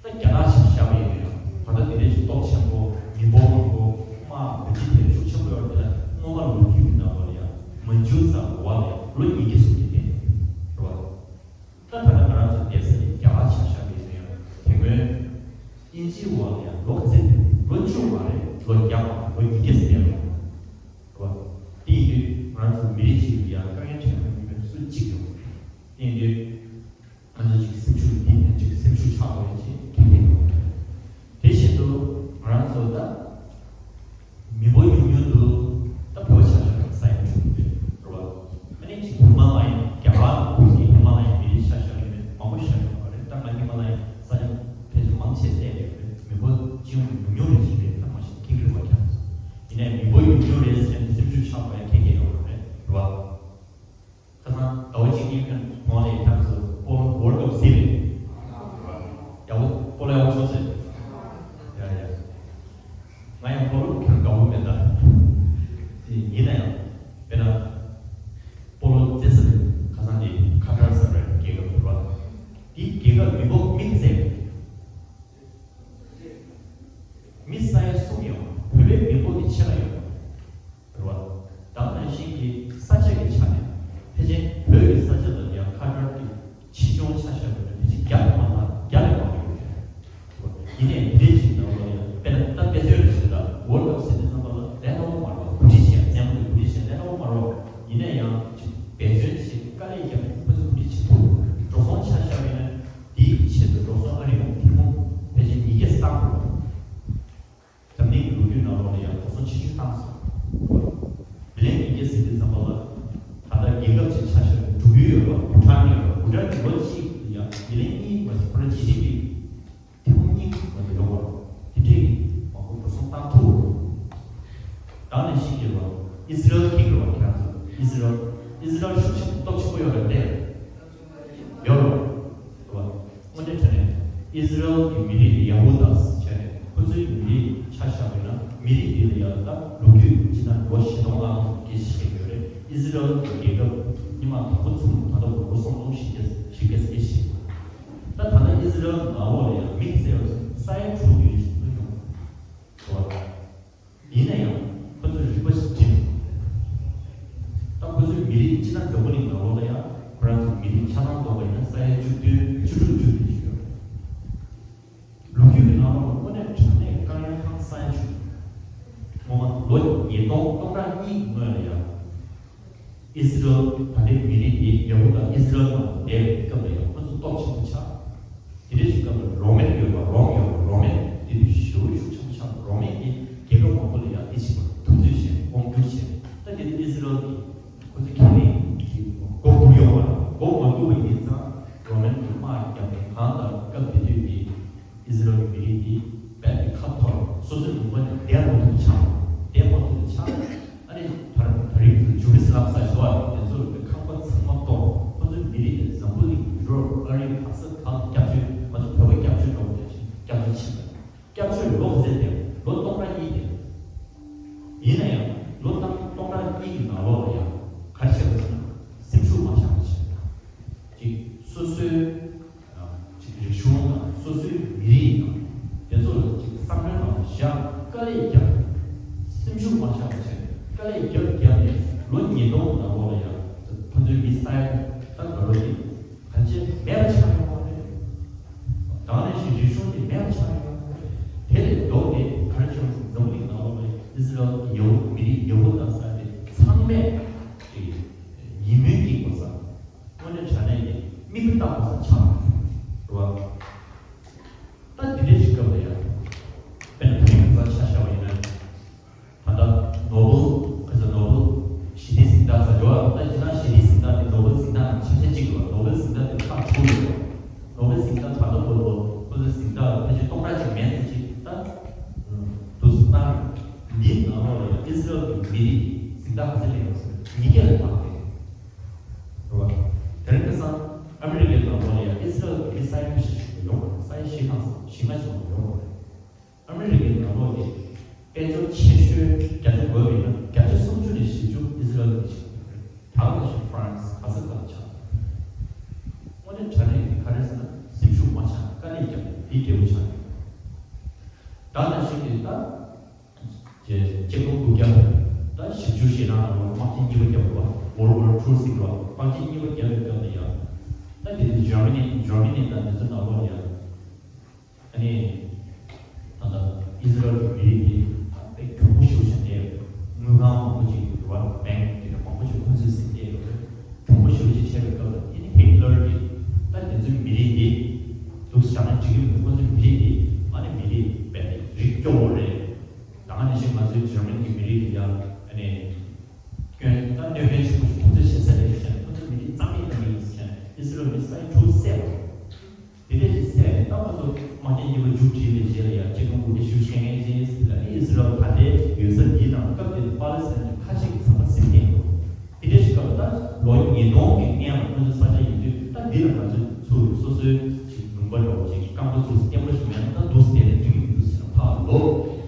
ད་རྒྱ་ནག་ཞིག་བཞག་པ་ཡིན་ན་ཡང་ད་ལྟ་དེ་འདྲའི་ཞིག་སྟོབས་ཆེན་པོ་མི་འབོར་མང་པོ་དམག་གི་ལོ་རྒྱུས་དེ་ཤུགས་ཆེན་པོ་ཡོད་རེད། དེ་ལ་སྔོན་མ་ལོ་རྒྱུས་ཀྱི་ནང་ལོགས་ལ་ཡང་མན་ཇུ་ས་འོག་ལ་ཡང་ལོ་ཉིས་བརྒྱ་ཙམ་གྱི་སྟེང་རེད་བ། ད་ད་ལྟ་ང་རང་ཚོ་བསྡད་ས་དེ་རྒྱ་གར་ཆ་བཞག་པ་ཡིན་ན་ཡང་དེ་སྔོན་དབྱིན་ཇིའི་འོག་ལ་ཡང་ལོ་ཙམ་ལོ་བཅུ་མ་རེད། ལོ་བརྒྱ་མ་རེད། ལོ་ཉིས་བརྒྱ་ཙམ་བསྡད་ཡོད་རེད་བ། དེ་ཡིན་དུས་ང་རང་ཚོ་མི་རིགས་གཅིག་ལ་ཡང་དཀའ་ངལ་འཕྲད་མཁན་མི་སུ་གཅིག་ཡོད་མ་རེད། དེ་ཡིན་དུས་ང་ཚོ་གཅིག་སེམས་ཤུགས་འདི་ནས་གཅིག་སེམས་ཤུགས་ཆག་དགོས་ཡ་ཅིག་གལ་ཆེན་པོ་རེད། དེ་བཞིན་དུ་ང་རང་ཚོ་ད་མི་འབོར་ཉུང་ཉུང་དུ་ད་བོད་ཆ་བཞག་ན་ས་ཡ་དྲུག་རེད་རེད་བ། ཨ་ནི་གཅིག་ཧི་མ་ལ་ཡའི་རྒྱ་གར་ཁུལ་གྱི་ཧི་མ་ལ་ཡའི་མི་རིགས་ཆ་བཞག་ཡོད་མེད་མང་པོ་བཞག་ཡོད་པ་རེད། ད་ང་ཧི་མ་ལ་ཡའི་ས་ཆ་ཕལ་ཆེར་མང་ཆེ་བསྡད་ཡོད་རེད། མི་འབོར་སྤྱི་ཡོངས་ཀྱི་ཉུང་ཉུང་རེད་ཅིག་རེད། ད་མ་གཞི་ཁྱིམ་རེད་བ་ཁྱམས་སུ། ཡིན་ནའི་མི་འབོར་ཉུང་ཉུང་རེད་ཟེར་ནས་སེམས་ཤུགས་ཆག་པའི་ཁྱད་ཁྱད་ཡོད་པ་རེད་རེད་བ། ཁ་སང་ཟླ་བ་གཅིག་གཉིས་ཀྱི་གོང་ལ་ཡིན་ཐག་ཚོད་སྤོ་ལོ་World Cup་གཟིགས་རེད། ཡག་པོ་སྤོ་ལོ་ཡག་པོ་ཤོར་ཟེར། ཡ་ཡ། ང་ཡང་སྤོ་ལོ་ཁྱོད་དགའ་པོ་མེད་ད། དེ་ཡིན་ན་ཡང་དཔེར་ན་སྤོ་ལོ་རྩེད་ས་རེད། ཁ་སང་དེ་ཁ་ཏར་ཟེར་བའི་རྒྱལ་ཁབ་རེད་བ། དེའི་རྒྱལ་ཁབ་མི་འབོར་མི་ཚད་མི་ས་ཡ་གསུམ་ཡོད། བོད་པའི་མི་འབོར་དེ་ཕྱེད་ཀ་ཡོད། རེད་བ། ད་ག་ནང་བཞིན་གྱི་ས་ཆ་གི་ཆ་ནས་ཕལ་ཆེར་བོད་ཀྱི་ས་ཆ་ལ་ཡང་ཁ་ཏར་གྱི་ཆེ་ཆུང་ཆ་བཞག་པ་ན་ཕལ་ཆེར་བརྒྱ་ལས་མང་ན་བརྒྱ་ལས་མང་པོ་ཡོད་རེད། ཡིན་ནའི་དེ་འདྲའི་ཞིག་ནང་ལོགས་ལ་ཡང་དཔེར་ན་ད་དཔེ་མཚོན་རེ་ཞིག་ལ་World Cup་ཟེར་དུས་ཙམ་པ་ལ་ལས་སླ་བོ་མ་རེད་བ། གོ་སྒྲིག་བྱེད་ཡ་རྩེད་མོ་གི་གོ་སྒྲིག་བྱེད་ཡ་ལས་སླ་བོ་མ་རེད་བ། ཡིན་ན་ཡང་ཅིག་འབད་བརྩོན་བྱེད་དཀའ་ལས་བརྒྱབ་ནས་ཁོ་ཚོས་གོ་སྒྲིག་བྱེད་ཐུབ། འགྲོ་སོང་ཆ་བཞག་པ་ཡིན་ན་དེའི་ཆེད་དུ་འགྲོ་སོང་ཨ་རི་ཡང་ཐེར་འབུམ་ཕལ་ཆེར་ཉིས་བརྒྱ་བཏང་དགོས། འཛམ་གླིང་གི་ལོ་རྒྱུས་ནང་ལོགས་ལ་ཡང་འགྲོ་སོང་ཆེ་ཤོས་བཏང་སོང་། མི་ལན་ཉིས་བརྒྱ་ཟིན་དུས་ཙམ་པ་ལ་ད་ལྟ་རྒྱལ་ཁབ་ཅིག་ཆ་བཞག་ན་འབྲུག་ཡུལ་ཡོད་པ་བྷུ་ཊཱན་ཡོད་པ། བྷུ་ཊཱན་གྱི་ལོ་གཅིག་ལ་ཡང་མི་ལན་གཉིས་མ་ཟིན་ཁོ་རང་ཇི་ཌི་པི་ཐེར་འབུམ་གཉིས་མ་ཟིན་ཡོང་བ། དེ་འདྲས་ཀྱི་མང་པོ་འགྲོ་སོང་བཏང་ཐུབ། ད་ནས་ཤེས་ཀྱི་རེད་བ། ཨི་ཟི་རལ་ཁེགས་རེད་བ། ཁྱེད་རང་ཚོ་ཨི་ཟི་རལ་ཨི་ཟི་རལ་ཤུགས་ཆེན་པོ་སྟོབས་ཆེན་པོ་ཡོད་རེད་དེ། ཡོད་རེད་བ། དངོས་གནས་དྲང་གནས་ཨི་ཟི་རལ་གྱི་མི་རིགས་ཡ་ཧུ་དཱ་ཟེར་བྱས་ནས་ཁོ་ཚོའི་མི་རིགས་ཆ་བཞག་པ་ཡིན་ན་མི་རིགས་འདི་ལ་ཡང་ད་ལོ་རྒྱུས་སྤྱི་ན་ལོ་བཞི་སྟོང་ལྷག་ཙམ་སྐད་ཆ་བཤད་ཀྱི་ཡོད་རེད། ཨི་ཟི་རལ་གྱི་རྒྱལ་ཁབ་སྔོན་མ་དང་པོ་ཚུགས་ད་ལྟ་བར་ལོ་སུམ་སྟོང་བཞི་བརྒྱ་བཞི་བརྒྱ་སྐད་ཆ་བཤད་ཀྱི་ཡོད་རེད། ད་ད་ལྟ་ཨི་ཟི་རལ་ནང་ལོགས་ལ་ཡང་མི་ཟེར་བ་ས་ཡ་དྲུག་ཡོད་ཅེས་གསུངས་ཡོང་། ཡིན་ན་ཡང་ཁོ་ཚོས་རིག་པ་ཞིག་བསྒྲིམས། ད་ཁོ་ཚོའི་མི་རིགས་སྤྱི་ན་འཛམ་བུ་གླིང་ནང་ལོགས་ལ་ཡང་ཁོ་རང་ཚོའི་མི་རིགས་ཆ་ཚང་བསྡོམས་པ་ཡིན་ན་ས་ཡ་བཅུ་བདུན་བཅུ་དྲུག་བཅུ་བདུན་ཞིག་ཡོད་རེད། ལོ་རྒྱུས་ཀྱི་ནང་ལོགས་ལ་དངོས་གནས་དྲང་གནས་དཀའ་ངལ་ཁག་ས་ཡ་བཅུ། སྔོན་མ་ལོ་ཉིས་སྟོང་སྟོང་ཕྲག་གཉིས་ཀྱི་སྔོན་ལ་ཡང་། ཨི་སི་རལ་ད་ལྟའི་མི་རིགས་དེ་ཡ་ཧུ་དཱ་ཨི་སི་རལ་ནང་བསྡད་པའི་སྐབས་ལ་ཡང་ཁོ་ཚོ་སྟོབས་ཆེན་པོ་ཆགས། དེ་འདྲ་ཞིག་སྐབས་ལ་རོ་མན་ཡོད་པ་རོམ་ཡོད་པ་རོ་མན་དེ་དུས་ཞེ་པོ་ཤུགས་ཆེན་པོ་ཆགས། རོ་མན་གྱིས་རྒྱལ་ཁབ་མང་པོ་ལ་ཡང་དེ་བྱས་པ་དུས་ཚོད་བྱས་དབང་བསྒྱུར་བྱས། ད་དེ་དུས་ཨི་སི་རལ་གྱིས་ཁོ་ཚོ་ཁས་ལེན་གྱིས་མགོ་སྒུར་ཡོང་བ་མགོ་མ་སྒུར་བ་ཡིན་ཙང་རོ་མན་གྱིས་དམག་བརྒྱབ་ནས་གང་ལྟར་སྐབས་དེ་དུས་ཀྱི། ཨི་སི་རལ་གྱི་མི་རིགས་འདི་དཔལ་གྱི་ཁ་འཐོར། སོ་སོའི་ལུང་པ་ནས་བསྡད་མ་ཐུབ་ཆགས། བསྡད་མ་ཐུབ་ཆགས། ཨ་ནི་ད་ད་རིང་ཇུ་རི་སི་ལམ་ས་ཞོ་བ་དེ་ཚོ་གི་ཁང་པ་ཚང་མ་གཏོར། ཁོ་ཚོའི་མི་རིགས་དེ་འཛམ་བུ་གླིང་ཡུ་རོབ་ཨ་རི་ག་ས་ག་ལ་སྐྱབས་བཅོལ། ང་ཚོ་བོད་པ་སྐྱབས་བཅོལ་འགྲོ་བ་དེ་བཞིན་སྐྱབས་བཅོལ་ཕྱིན་པ་ ཟེར་ཏེ་ལོ་སྟོང་ཕྲག་གཉིས་དེ། ཡིན་ན་ཡང་ལོ་སྟོང་སྟོང་ཕྲག་གཉིས་ཀྱི་ནང་ལོགས་ལ་ཡང་ག་རེ་བྱས་པ་ཟེར་ན། སེམས་ཤུགས་མ་ཆག་པ་བྱས། ཅིག་སོ་སོའི་ཅིག་རིག་གཞུང་དང་སོ་སོའི་མི་རིགས་དང་དེ་ཚོ་ལ་ཅིག་བསམ་བློའི་ནང་བཞག་དཀའ་ལས་བརྒྱབ། སེམས་ཤུགས་མ་ཆག་པ་བྱས་དཀའ་ལས་བརྒྱབ་བརྒྱབ་ནས་ལོ་ཉིས་སྟོང་ནང་ལོགས་ལ་ཡང་ཁོ་ཚོའི་མི་ས་ཡ་ད་ག་ལོ་ཅིག་ག་ཅེ་མེད་པ་ཆགས་ཡོང་བ་རེད། ད་ནས་ཤིག་རིག་གཞུང་དེ་མེད་པ་ཆགས་ཡོང་བ་རེད། དེ་ལས་ལྡོག་སྟེ་ག་རེ་བྱུང་སོང་། འཛམ་གླིང་ནང་ལོགས་ལ་ཨི་སི་རལ་གྱི་ཡ་ཧུ་མི་རིགས་ཡ་ཧུ་དཱ་ཟེར་དེ་ཚང་མས་ཀྱི་ཡིད་སྨོན་སྐྱེ་དགོས་ས། དངོས་གནས་དྲང་གནས་ཀྱི་མིག་དཔེ་ལྟ་དགོས་ས་ཆགས་རེད་བ། ད་དེ་འདྲའི་ཞིག་སྐབས་ལ་ཡང་དཔེར་ན་ད་རིང་ག་ས་ཆ་བཞག་པ་ཡིན་ན། ད་ལྟ་ནོ་བེལ་ཁ་ས་ནོ་བེལ་ཞི་བདེའི་གཟེངས་རྟགས་ཟེར་རྒྱུ་བ། ད་ཁྱེད་རང་ཞི་བདེའི་གཟེངས་རྟགས་དེ་ནོ་བེལ་གཟེངས་རྟགས་ནང་ཆ་ཆ་གཅིག་ཡོད། ནོ་བེལ་གཟེངས་རྟགས་དེ་ཁག་དྲུག་ཡོད། ནོ་བེལ་གཟེངས་རྟགས་ད་ལྟ་བར་དུ་ཁོ་ཚོའི་གཟེངས་རྟགས་ཕལ་ཆེར་སྟོང་ཕྲག་གཅིག་མན་ཙམ་ཅིག་ད་འདུག་སེ་བཏང་ཡོད། འདིའི་ནང་ལོགས་ལ་ཨི་སི་རལ་གྱི་མི་རིགས་གཟེངས་རྟགས་ག་ཚོད་སླེབས་ཡོད་ཟེར་ན་ཉིས་བརྒྱ་ལ་ལྷག་རེད། རེད་བ། དེ་རིང་ཁ་སང་ཨ་མི་རི་ཀའི་ནང་ལོགས་ལ་ཡང་ཨི་སི་རལ་གྱི་མི་ས་ཡ་ཉི་ཤུ་ཞིག་ཡོང་བ་རེད། ས་ཡ་བཞི་ལྷག་ཙམ་བཞི་ལྔ་ཞིག་ཡོང་བ་རེད། ཨ་མི་རི་ཀའི་ནང་ལོགས་ཀྱི་དཔལ་འབྱོར་ཆེ་ཤོས་བརྒྱ་ཆ་བགོས་པ་ཡིན་ན་བརྒྱ་ཆ་སུམ་ཅུ་ནས་བཞི་བཅུ་ཨི་སི་རལ་གྱི་ཆེད་དུ་རེད། ད་ག་ནང་བཞིན་ཧྥ་རན་སི་ག་ས་ག་ལ་ཆགས། དངོས་གནས་དྲང་གནས་ཀྱི་ག་རེ་ཟེར་ན་སེམས་ཤུགས་མ་ཆག་དཀའ་ལས་བརྒྱབ་ནས་འདི་འབྲས་བུ་ཆགས་ཡོད། ད་ནང་བཞིན་གྱི་ད་ཅེ་ཅེ་ཀོ་དགུ་བརྒྱ་ད་བཞི་བཅུ་ཞེ་གྲངས་ལ་དམག་ཆེན་གཉིས་པ་བརྒྱབ་པ། World War Two ཟེར་བ། དམག་ཆེན་གཉིས་པ་བརྒྱབ་པའི་སྐབས་ལ་ཡང་ད་འདི་ནི་ཇར་མ་ནི་ཇར་མ་ནི་དང་འདི་ཚོ་ནང་ལོགས་ལ་ཡང་། ཨ་ནི། ད་ལྟ་ཨི་སི་རལ་གྱི་མི་རིགས་འདི་དཔེ་གྱོང་པོ་ཞེ་པོ་ཅིག་བསྡད་ཡོད། དངུལ་ཁང་མང་པོ་ཅིག་རེད་བ། བེང་ཀི་དེ་འདྲ་མང་པོ་ཅིག་ཁོ་ཚོས་ཟིན་བསྡད་ཡོད་རེད། གྱོང་པོ་ཞེ་པོ་ཅིག་བྱས་པའི་སྐབས་ལ་ཨ་ནི་ཧི་ཊི་ལར་གྱིས་ད་དེ་ཚོའི་མི་རིགས་འདི་འདུག་བཞག་ན་འགྲིག་གི་མི་འདུག་ཁོ་ཚོའི་མི་རིགས་འདི་ཨ་ནི་མི་རིགས་དཔེ་རིགས་སྐྱོ་བོ་རེད། ད་ག་ནང་བཞིན་ང་ཚོའི་འཇར་མ་ནི་གི་མི་རིགས་འདི་ཡང་ཨ་ནི་སྐྱོན་ད་གནོད་སྐྱོན་ཆེན་པོ་ཞིག་ཁོ་ཚོས་བྱེད་ས་རེད་ཟེར་ནས་ཁོ་ཚོའི་མི་རིགས་རྩ་མེད་གཏོང་གི་ཡིན་ཟེར་ནས་ཨི་སི་རལ་མི་ས་ཡ་དྲུག་བསད་པ་རེད། དེ་འདྲ་ཞིག་བསད་ནས་ད་ཁོ་ཚོ་དམག་རྒྱག་གཉིས་པ་མཇུག་སྒྲིལ་བའི་རྗེས་ལ་ཡང་ཅི་གང་དགོས་ཀྱི་ཞུ་བཤད་མཁན་ཅིག་ལ་ནི་ཨི་སི་རལ་ད་ལྟའི་ཡོད་ས་འདིའི་ནང་སྐབས་དེར་པ་ལེ་སི་ཐན་གྱི་ཁ་ཆེ་གི་ཚང་མ་ཟིན་ཏེ་ཡོད། དེ་འདྲ་ཞིག་སྐབས་ད་ལོ་ཉིས་སྟོང་གི་སྔན་ལ་ཁོ་ཚོའི་ས་ཆ་ཡིན་དུས་ད་འདི་ལ་ང་ཚོས་ཚུར་སོ་སོའི་ཅིག་ལུང་པ་འདྲ་བོ་ཅིག་རྐང་པ་ཚུར་བརྟན་པོ་ཞིག་མེད་ན་ད་འདུག་སེ་བསྡད་ན་འགྲིག་གི་མི་འདུག་ཟེར་ན་ཕར་ལོག་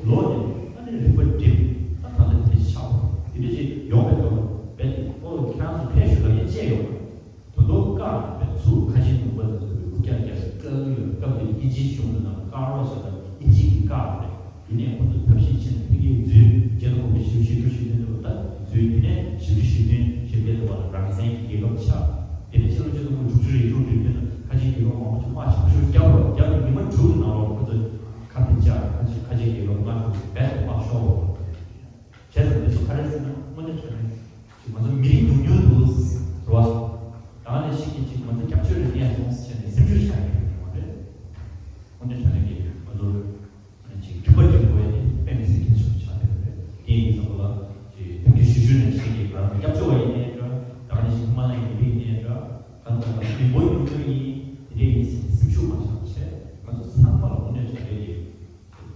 ལོག་ནས་ད་ནི་རིག་པ་སྒྲིམ། ད་ད་ལྟ་དེ་ཆགས་པ་དེ་འདྲ་ཞིག་ཡོང་བའི་སྐབས་རྦད་དེ་ཨོ་ཁྱེད་རང་ཚོ་ཕེབས་ཞུ་ལབ་ཡས་བཅས་ཡོང་། ད་དུང་བཀག་པའི་ཚུར་ཁ་ཆེ་ནུས་པ་དང་ཚོགས་པའི་འུར་རྒྱག་རྒྱག་པའི་སྐབས་ཡོད། སྐབས་དེར་དབྱིན་ཇིའི་གཞུང་དུ་ནང་བཀག་རོགས་བྱས་པ་དབྱིན་ཇི་གིས་བཀག་པ་རེད། དེ་ནས་ཁོ་ཚོས་ཐབས་ཤེས་བྱས་ནས་ཕ་གིའི་འཛུལ་རྒྱལ་དབང་གོང་མའི་ཞི་བའི་ཞི་ཁྲོ་ཞུ་མཁན་ཚོ་ད་འཛུལ། དེ་ནས་ཞི་བདེ་ཞི་མཐུན་ཞི་བདེ་ལ་བ་ལ་རང་བཙན་གྱི་རྒྱལ་ཁབ་ཆགས། དེ་ནས་ཕྱི་ལོ་ཆིག་སྟོང་དགུ་བརྒྱ་དྲུག་ཅུ་རེ་དྲུག་རེ་བདུན་ལ་ཁ་ཆེའི་རྒྱལ་ཁབ་མང་པོ་ཅིག་དམག་ཞབས་ཞུ་བརྒྱབ་རོགས་བརྒྱབ་ནས་ཉི་མ་དྲུག་གི་ནང་ལོགས་ཁོ་ཚོས་ཁ་ཕྱེ་བཅག་ཁ་ཆེ་ཁ་ཆེའི་རྒྱལ་ཁབ་ལྔ་དྲུག་རྦད་དེ་དམག་ཤོར་བ། བྱས་ཙང་འདི་ཚོ་ག་རེ་ཟེར་ན་དངོས་གནས་དྲང་གནས་ཅིག་ང་ཚོ་མི་རིགས་ཉུང་ཉུང་འདུག་རེད་བ། ད་ནས་ཤིག་གིས་ཅིག་ང་ཚོ་རྒྱབ་སྐྱོར་རེ་གནས་སོང་ཟེར་ནས་སེམས་ཤུགས་ཆག་ཡོད་མ་རེད། དངོས་གནས་དྲང་གནས་ཀྱི་ང་ཚོ་ཅིག་མཐུན་པ་སྒྲིལ་དགོས་ཡ་དེ་དཔེ་མི་སྲིད་གལ་ཆེན་པོ་ཆགས་བསྡད་པ་རེད། དེ་ཡིན་དུས་ཙམ་པ་ལ་ཅིག་དེང་དུས་ཤུལ་ཤུལ་ནས་ཤིག་གིས་ང་རང་ཚོ་སྐྱབས་བཅོལ་བ་ཡིན་ནའི་འདྲ། ད་ནས་ཤིག་ཧི་མ་ལ་ཡའི་མི་རིགས་ཡིན་ནའི་འདྲ། ད་ནས་ང་ཚོ་མི་འབོར་ཉུང་ཉུང་ཡིན་དེ་འདྲ་ཡིན་ཟེར་ནས་སེམས་ཤུགས་མ་ཆག་བྱས་ང་ཚོ་ཚང་མ་ལ་དངོས་གནས་དྲང་གནས་ཀྱི་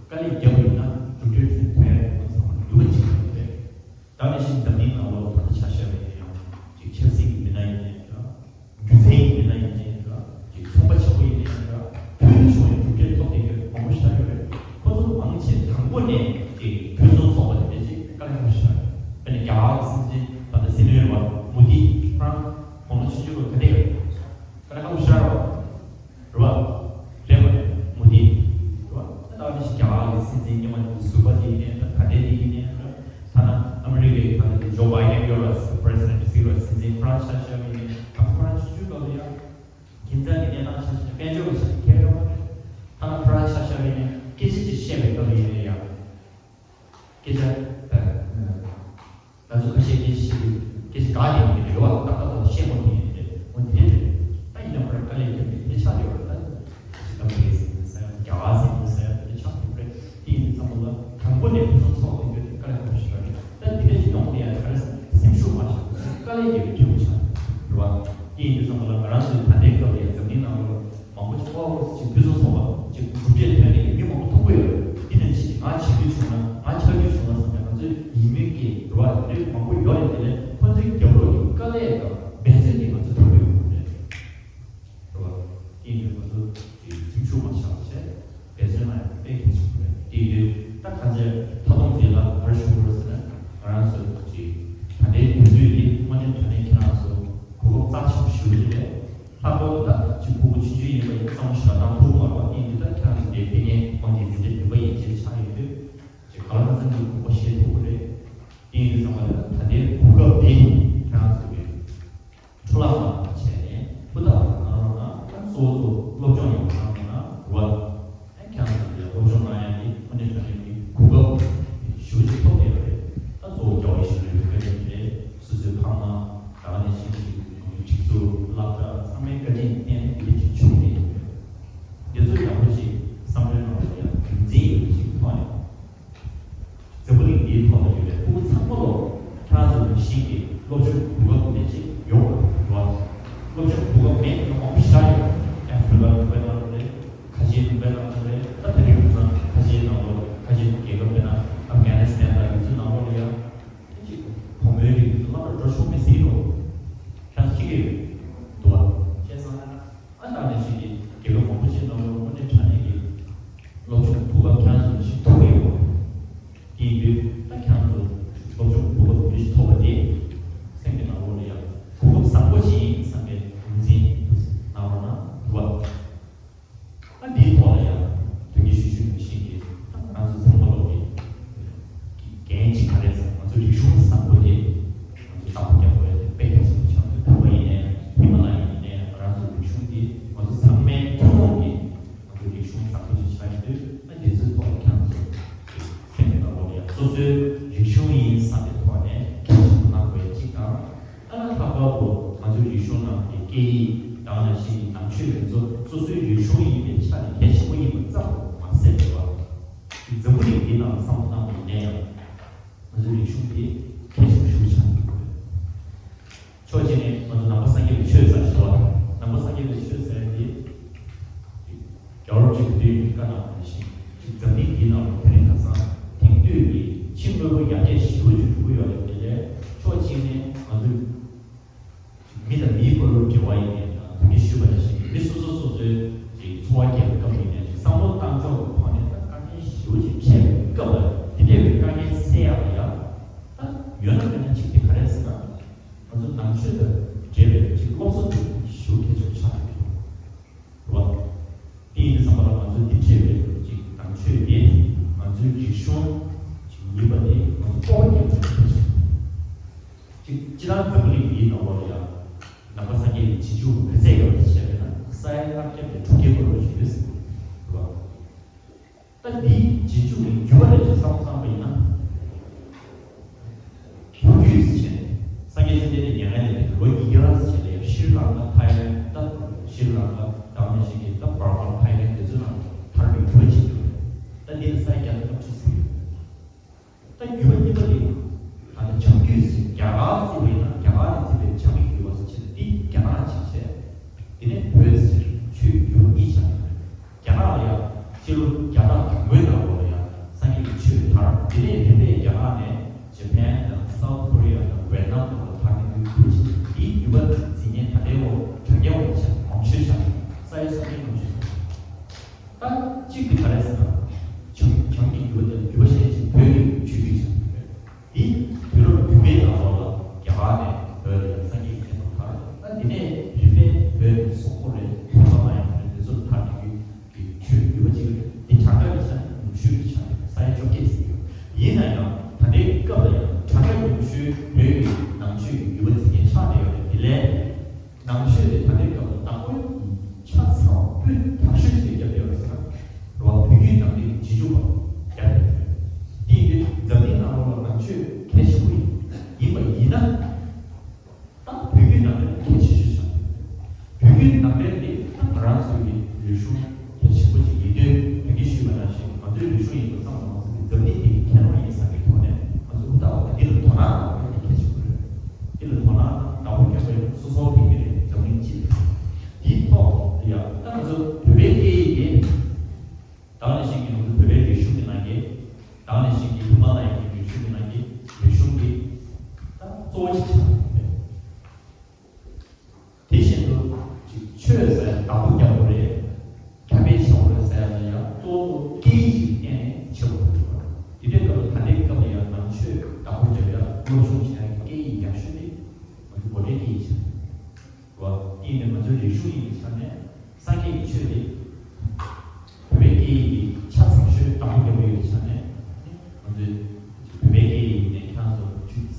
དཀའ་ལས་བརྒྱབ་པ་ཡིན་ན་གྲུབ་འབྲས་ཐོན་ཐོན་ཡ་ཡོད་པ་ཚང་མ་འདུ་བ་གཅིག་པ་རེད། ད་ནས་ཤིག་འཛམ་གླིང་ནང་ལོགས་ད་ལྟ་ཆ་བཞག་པ་ཡིན་ན་ཡང་ཅིག་ཆབ་སྲིད་ཀྱི་མི་སྣ་ཡིན་ནའི་འདྲ། སྒྱུ་རྩལ་གྱི་མི་སྣ་ཡིན་ནའི་འདྲ། ཅིག་ཚོང་པ་ཆེན་པོ་ཡིན་ནའི་འདྲ། ཕུལ་དུ་བྱུང་བའི་གྲུབ་འབྲས་ཐོབ་བསྡད་མཁན་མང་པོ་ཞིག་ད་ཡོད་རེད། ཁོ་ཚོ་མང་ཆེ་དང་པོ་ནས་ཅིག་ཕུན་སུམ་ཚོགས་པ་དེ་འདྲ་ཅིག་དཀའ་ལས་ཁག་པོ་ཞིག་ད་ཡོད། དཔེར་ན་རྒྱ་གར་གྱི་སྲིད་འཛིན་ད་ལྟ་སྲིད་བློན་རེད་བ་མོ་དི་ཁོ་རང་དགུང་ལོ་ཆུང་ཆུང་ལ་ག་འདྲ་ཡོད། དཀའ་ལས་ཁག་པོ་ཞིག་ད་རེད་བ། རེད་བ། རེད་མ་རེད་མོ་དི། རེད་བ། ད་ནི་རྒྱ་གར་གྱི་སྲིད་འཛིན་སྔོན་མ་དེ་ཟུར་པ་དེ་ཡིན་ནའི་ད་ག་འདྲ་དེ་ཡིན་ནའི་ད་ད་ན་ཨ་མི་རི་ཀའི་ད་ནི་ཇོ་བྷའི་ཌེན་ཡོད་ར་པྲེ་སི་ཌེན་ཊི་ཟེར་བ་སྲིད་འཛིན་ཁོ་རང་ཆ་བཞག་ཡིན་ནའི་ད་ཁོ་རང་ཆུང་ཆུང་སྐབས་ལ་ཡང་ཁྱིམ་ཚང་གི་གནས་སྟངས་ཆ་བཞག་དཔལ་འབྱོར་གྱི་ཆ་བཞག་ཁྱད་ཡོད་མ་རེད། ད་ན་ཁོ་རང་ཆ་བཞག་ཡིན་ནའི་སྐད་ཆ་ཅིག་བཤད་པའི་སྐབས་ལ་ཡིན་ནའི་ཡང་། སྐད་ཆ། ང་ཚོ་ཁ་ཤས་སྐད་ཆ་བཤད་དུས་སྐད་ཆ་དགའ་བསྡད་ཀྱི་རེད་བ། ཏག་ཏག་ཏག་བཤད་མ་ཐུབ་ཀྱི་རེད། འོ་དེ་འདྲ་རེད། ད་ཡིན་ན་ཁོ་རང་དཀའ་ལས་བརྒྱབ་ནས་དེ་ཆགས་ཡོད་རེད། ད་ཞིག་གམ་རེད་ཟེར་ནས་ཟེར་ཡ་རྒྱ་གར་ཟེར་ནས་ཟེར་ཡ་དེ་ཆགས་ཐུབ་རེད། དེ་ཡིན་དུས་ཙམ་པ་ལ་དང་པོ་ནས་ཕུན་སུམ་ཚོགས་ཡོང་རྒྱུ་དེ་དཀའ་ལས་ཁག་པོ་ཞིག་རེད། ད་དེ་འདྲ་ཞིག་ཡོང་དེ་ཡང་ག་རེ་ཟེར་སེམས་ཤུགས་མ་ཆག་དཀའ་ལས་རྒྱག་གི་འབྲས་བུ་ཆགས་རེད་བ། དེ་ཡིན་དུས་ཙམ་པ་ལ་ང་རང་ཚོའི་ད་ལྟའི་སྐབས་ལ་ཡང་འཛམ་གླིང་ནང་ལ། མང་པོ་ཞིག་ཨོ་ཅིག་ཕུན་སུམ་ཚོགས་པ་ཅིག་གྲུབ་འབྲས་ཐོན་ནས་མི་མང་པོ་མཐོང་གི་ཡོད་རེད། འདི་ནང་བཞིན་ང་བྱེད་རྒྱུ་བྱུང་ན་ང་ཆགས་རྒྱུ་བྱུང་ན་བསམ་ནས་ང་ཚོས་ཡིད་སྨོན་སྐྱེ་རེད་བ། དེ་འདྲའི་མང་པོ་ཡོད་རེད། དེ་ལས་ཁོ་ཚོའི་རྒྱབ་ལོགས་ཀྱི་དཀའ་ལས་དང་འབད་བརྩོན་དེ་ང་ཚོས་མཐོང་གི་ཡོད་རེད། རེད་བ། དེ་ཡིན་དུས་ང་ཚོ་ཅིག་སེམས་ཤུགས་མ་ཆག་བྱས་འབད་བརྩོན་གནང་ཡ་དཔེ་གལ་ཆེན་པོ་རེད། དེ་ཡིན་དུས་ ད་གང་ཅི་ཐོག་དོན་དེ་ལ་བར་ཞུ་དགོས་ཟེར་ན། ང་རང་ཚོ་གི་ད་ལྟའི་དུས་ཚོད་འདི་དངོས་གནས་དྲང་གནས་ཁྱེད་རང་ཚོ་གོ་སྐབས་རྩ་ཆེན་པོ་ཞེ་པོ་ཅིག་རེད། ལྷག་པར་དུ་ད་ཅིག་ཕྲུ་གུ་ཆུང་ཆུང་ཡིན་པ་ཡིན་ཙམ་ཞིག་ལ་ད་ཐུག་མ་རེད་པ། དེ་ཡིན་དུས་ད་ཁྱེད་རང་ཚོ་འདི་དེ་ངས་ཁོང་གི་འཛིན་གྲྭ་བདུན་པ་ཡན་ཆད་ཆགས་ཡོད་དུས་ཅིག་ག་ལ་ང་ཚོ་འདི་དགོངས་པ་བཞེས་ཐུབ་ཀྱི་རེད། དེ་ཡིན་དུས་ཙམ་པ་ལ་ད་ལྟའི་གོ་སྐབས་འདི་ཁྱེད་རང་ཚོ་གི་འཕྲོ་བརླག་གཏོང་བ་བྱས་ནས་ཧུར་ཐག་གནང་རོགས་གནང་། ད་གཙོ་བོ་གཙོ་བོ་སློབ་སྦྱོང་ཡག་པོ་གནང་རོགས་གནང་། རེད་པ། ཨ་ཁྱེད་རང་ཚོ་ལ་སློབ་སྦྱོང་གནང་ཡག་གི་དངོས་གནས་དྲང་གནས་ཀྱི་གོ་སྐབས་ཞེ་པོ་ཅིག་ཐོབ་བསྡད་པ་རེད། ད་གཙོ་བོ་རྒྱལ་བ་ཡིད་བཞིན་ནོར་བུའི་བཀའ་དྲིན་རེད། སོ་སོའི་ཕ་མ་ད་ག་ནང་བཞིན་གྱི་ཁོང་ཚོའི་སྒྲིག་འཛུགས་སློབ་གྲྭ་ཚང་མའི་བཀའ་དྲིན་བརྟེན་ནས་འདི་འདྲ་ཅིག་བྱུང་བསྡད་ཡོད་རེད། འདི་ཚོ་ཡག་པོ་ཅིག་བསམ་བློའི་ནང་ལ་ཡང་རྒྱུན་འཛིན་ཡོད་པ་ཅིག་མཐོང་ཡོང་། འཛམ་བུ་གླིང་འདིའི་ཐོག་ལ་ཡོད་པའི་ཕྲུ་གུ་ཚང་མ་ལོ་ཁྱེད་རང་ཚོ་ནང་བཞིན་གྱི་སློབ་སྦྱོང་གོ་སྐབས་མེད་ཅིག་ཡོད་པ་རེད་བ། སློབ་སྦྱོང་གོ་སྐབས་མེད་མཁན་མང་པོ་ཞིག་ཡོད། ཨ་ཧྥི་རི་ཀ་ནང་ལོགས་ནས་ཁ་ཆེའི་ནང་ལོགས་ནས་ད་དེ་རིང་ཁ་སང་ཁ་ཆེའི་ནང་ལོགས་ཁ་ཆེའི་རྒྱལ་ཁབ་དཔེར་ན་ཨབ་གྷ་ནི་སི་ཐན་དང་དེ་ཚོའི་ནང་ལོགས་ལ་ཡང་ཅིག་བུ་མོའི་རིགས་ཚོ་སློབ་གྲྭར་འགྲོ་ཆོག་མེད་ཟེར་གྱི་འདུག་ཁྱེད་རང་ཚོ་ཤེས་ཀྱི་ཡོད་འདུག་བ། བྱས་ཙང་། ཨ་ནང་ནས་ཞིག་གིས་རྒྱལ་ཁབ་མང་པོ་ཞིག་ནང་ལོགས་དངོས་གནས་དྲང་གནས་ཀྱི་སློབ་སྦྱོང་གོ་སྐབས་ཁྱེད་རང་ཚོ་ཞིག་ཐོབ་ཀྱི་ཡོད་པ། དེ་ཡིན་དུས་ད་ཁྱེད་རང་ཚོ་སློབ་སྦྱོང་གོ་སྐབས་འདི་ཞིག་ཐོབ་པ་དེ་སེམས་ཀྱི་ནང་ལོགས་ལ་ཡང་གོ་སྐབས་བཟང་པོ་ཞིག་ཡིན་བསམ་པའི་ངོས་འཛིན་གནང་རོགས་གནང་། ཐུབ་པ། ཨ་འདིའི་ཐོག་ལ་ཡང་དོན་གྱི་ཤུལ་ཤུལ་ནང་བཞིན་གྱི་ད་ང་རང་ཚོ་ཚང་མ་ལོག་གི་འགན་ཅིག་ག་རེ་ཟེར་ན། ང་ཚོའི་རིག་གཞུང་བཟང་པོ་དེ་ང་ཚོས་བདག་པོ་རྒྱག་དགོས་ཡ་དེ་དཔེ་གལ་ཆེན་པོ་ཆགས་འདུག་བོད་པ་ཡིན་ནའི་ཧི་མ་ལ་ཡ་ཡིན་ནའི་ང་རང་ཚོའི་རིག་གཞུང་དེ་ང་ཚོ་ཚང་མའི་ཐུན་མོང་གི་ང་ཚོའི་རིག་གཞུང་བཟང་པོ་ཅིག་ཆགས་ཡོད་དུས། ཨ་འདི་ཚོའི་ཐོག་ལ་ཁྱེད་རང་ཚོ་སེམས་ཀྱི་ནང་ལོགས་ལ་ཡང་སོ་སོའི་རིག་གཞུང་ཡིན་བསམ་པའི་ཐོག་ནས་གལ་ཆེན་པོ་གནང་དགོས་ཡ་གཅིག་དང་། ཨ་ལྷག་པར་དུ་ང་ཚོའི་རིག་གཞུང་ནང་གི་སྐད་ཡིག་དང་ནང་བཞིན་གྱི་ནང་ཆོས་དེ་ཚོ་སོ་སོའི་རིག་གཞུང་ཡིན་པའི་ཆ་ནས་གལ་ཆེན་པོ་ཡིན་པ་ཙམ་མ་ཟད་པ། འཛམ་བུ་གླིང་འདིའི་ནང་བསམ་བློ་བཏང་བ་ཡིན་ན་ཡང་ང་ཚོའི་རིག་གཞུང་དེ་གལ་ཆེན་པོ་ཞིག་ཆགས་འདུག་ཕྱོགས་གཅིག་ནས་ང་ཚོ་ནང་པ་སངས་རྒྱས་པའི་ཆོས་ཟེར་ཞིག་འདུག་ནང་པ་སངས་རྒྱས་པའི་ཆོས་ཟེར་འདི། རྒྱལ་བ་རིན་པོ་ཆེ་གིས་བཀའ་གནང་བ་ནང་བཞིན་གཅིག་འཛམ་གླིང་འདིའི་ནང་ལ་དེ་རིང་ཁ་སང་དེང་དུས་ཀྱི་ཕྱི་དངོས་པོ་ཡར་རྒྱས་ཞེ་པོ་ཅིག་འགྲོ་གི་ཡོད་རེད། དེ་ལས་ཕྱོགས་གཅིག་ནས་ང་ཚོས་མི་དང་མིའི་བར་དུ་འབྲེལ་བ་ཡིན་ནའི་དང་། དེ་ནས་ཞུས་པ་ནང་བཞིན་མི་སོ་སོ་སོ་སོའི་ཅིག་འཚོ་བ་སྐྱེལ་བའི་སྐབས་ཡིན་ནའི་ཅིག་བསམ་བློ་བཏང་ཕྱོགས་ཀྱི་ཐོག་ནས་ད་དཀའ་ངལ་ཞེ་པོ་ཅིག་འཕྲད་པའི་སྐབས་ལ། དེ་འདྲ་བའི་དཀའ་ངལ་སེལ་ཡག་ལ་ཡང་ད་ཡོད་ན་མེད་ན་གཅིག་དེ་ག་རེ་ཟེར་ན། ང་ཚོ་ནང་ཆོས་དང་འབྲེལ་བའི་ཅིག་སློབ་གསོ་དེ་ཞེ་པོ་གལ་ཆེན་པོ་ཆགས་ཀྱི་འདུག་རེད་བ། དེ་ཡིན་དུས་ཙམ་པ་ལ་ང་ཚོ་འདི་འདྲ་བའི་ཅིག་ནང་ཆོས་དེ་ང་ཚོའི་རིག་གཞུང་ཅིག་ཡིན་པ་དེ་ང་ཚོ་སྤོབས་པ་སྐྱེ་དགོས་པ་གལ་ཆེན་པོ། ཅིག་སྤྱིར་བཏང་འཛམ་བུ་གླིང་འདིའི་ནང་ལོགས་ལ་ཡང་ནང་པ་སངས་རྒྱས་ཀྱི་རྗེས་འཇུག་ག་ཚད་ཡོད་རེད་ཟེར་བ་ཡིན་ན། ས་ཡ་ལྔ་བརྒྱ་ནས་དྲུག་བརྒྱའི་བར་དུ་ཞིག་ཡོད་ཟེར་གྱི་འདུག་རེད་བ། ད་འདིའི་རྗེས་འཇུག་གི་འགྱུར་བ་རེད་ཅེས་བསམ་བློ་བཏང་པ་ཡིན་ན། ལོ་རྒྱུས་སུ་བྱས་ནས་སངས་རྒྱས་བཅོམ་ལྡན་འདས་མྱ་ངན་ལས་འདས་ལོ་ཉིས་བརྒྱ་ཙམ་བྱས་ནས་ཡང་ཤྲི་ལང་ཀ། ཐའི་ལེན་ཌ། ད་ཤྲི་ལང་ཀ་དང་ནང་བཞིན་གྱི་ད་འབར་མ། ཐའི་ལེན་ཌ། དེ་ཚོའི་ནང་དར་བའི་འགྱུར་བ་ཕྱིན་ཡོད་རེད། ད་འདི་ལ་ས་ཡ་བརྒྱ་དང་ལྔ་བཅུ་ཟིན་ཡོད་རེད། ད་འགྱུར་བ་གཉིས་པ་དེ་ད་ལྟ་བྱང་རྒྱུད་ཟེར། རྒྱ་གར་བརྩིས་པ་ཡིན་ན་རྒྱ་གར་ནས་བརྩིས་པའི་བྱང་གི་འགྱུར་བ་ཟེར་ཕྱིན་ན་འདི་རྒྱ་ནག་ཅིག་བྱས། དེ་ནས་བོད་ཟེར། ཆོས་འགྱུར་བ་གཉིས་ཆགས་ཡོད་རེད། རྒྱ་ནག་ལ་ཡང་སྤྱི་ལོ་བརྒྱ་དང་དང་པོའི་ནང་ལོགས་ལ་ཡང་སངས་རྒྱས་ཀྱི་ཆོས་དར། དེ་ནས་རིམ་པས་རྒྱ་ནག་ནས་ཇ་པན་དང་སའུ་ཐི་ཀོ་རི་ཡ་དང་ཝེ་ཏི་ནམ་ནང་ལ་དར་ནས་འགྱུར་བ་ཕྱིན། དེའི་འགྱུར་བ་འཛིན་མཁན་ད་ལྟའི་འོ་དྲ་རྒྱའི་འོག་ཆ་མང་ཤོས་ཆགས་ཡོད། ས་ཡ་སུམ་བརྒྱ་མང་ཤོས་ཆགས་ཡོད། ད་གཅིག་དེ་ག་རེ་ཟེར་ན། བྱང་བྱང་གི་འགྱུར་བ་དེ་འགྱུར་བ་གཞན་ཅིག་བོད་ཀྱི་ཆོས་བརྒྱུད་ཆགས་ཡོད་རེད། དེ་དུས་རབས་བདུན་པའི་ནང་ལོགས་ལ་རྒྱ་གར་ནས་བོད་ལ་ཡང་སངས་རྒྱས་ཀྱི་བསྟན་པ་དར། ད་དེ་ནས་རིམ་པས་བོད་ཀྱི་སོག་པོ་རེད། ཧི་མ་ལ་ཡ་རེད། དེ་ཚོར་དར་བའི་ཆོས་བརྒྱུད་པ་གཅིག་རེད། དེ་གྲངས་ཀ་གི་ཆ་ནས་ཉུང་ཤོས་ཀྱི་ཆ་ནས་ས་ཡ་བཅོ་བརྒྱད་ཟིན་ཡོད། ཡིན་ན་ཡང་ད་ལྟའི་སྐབས་ལ་ཡང་གྲངས་ཀ་ཉུང་ཤོས་བོད་ཀྱི་ནང་ཆོས་ཀྱི་བརྒྱུད་པ་འཛིན་མཁན་ཆགས་བསྡད་ཡོད་རེད། དེ་ལས། ཡིན་ནའི་ང་ཚོའི་རིག་གཞུང་ཡིན་པའི་ཆ་ནས་སངས་རྒྱས་ཀྱི་ཆོས་དེ་བོད་པའི་སྐད་ཡིག་གི་ཆ་ཚང་ཤོས་དང་པོ་རྒྱལ་པོ་ཡོད་པའི་ཆ་ནས་ང་ཚོའི་བོད་པའི་སྐད་ཡིག་ནས་ཁྱེད་རང་ཚོ་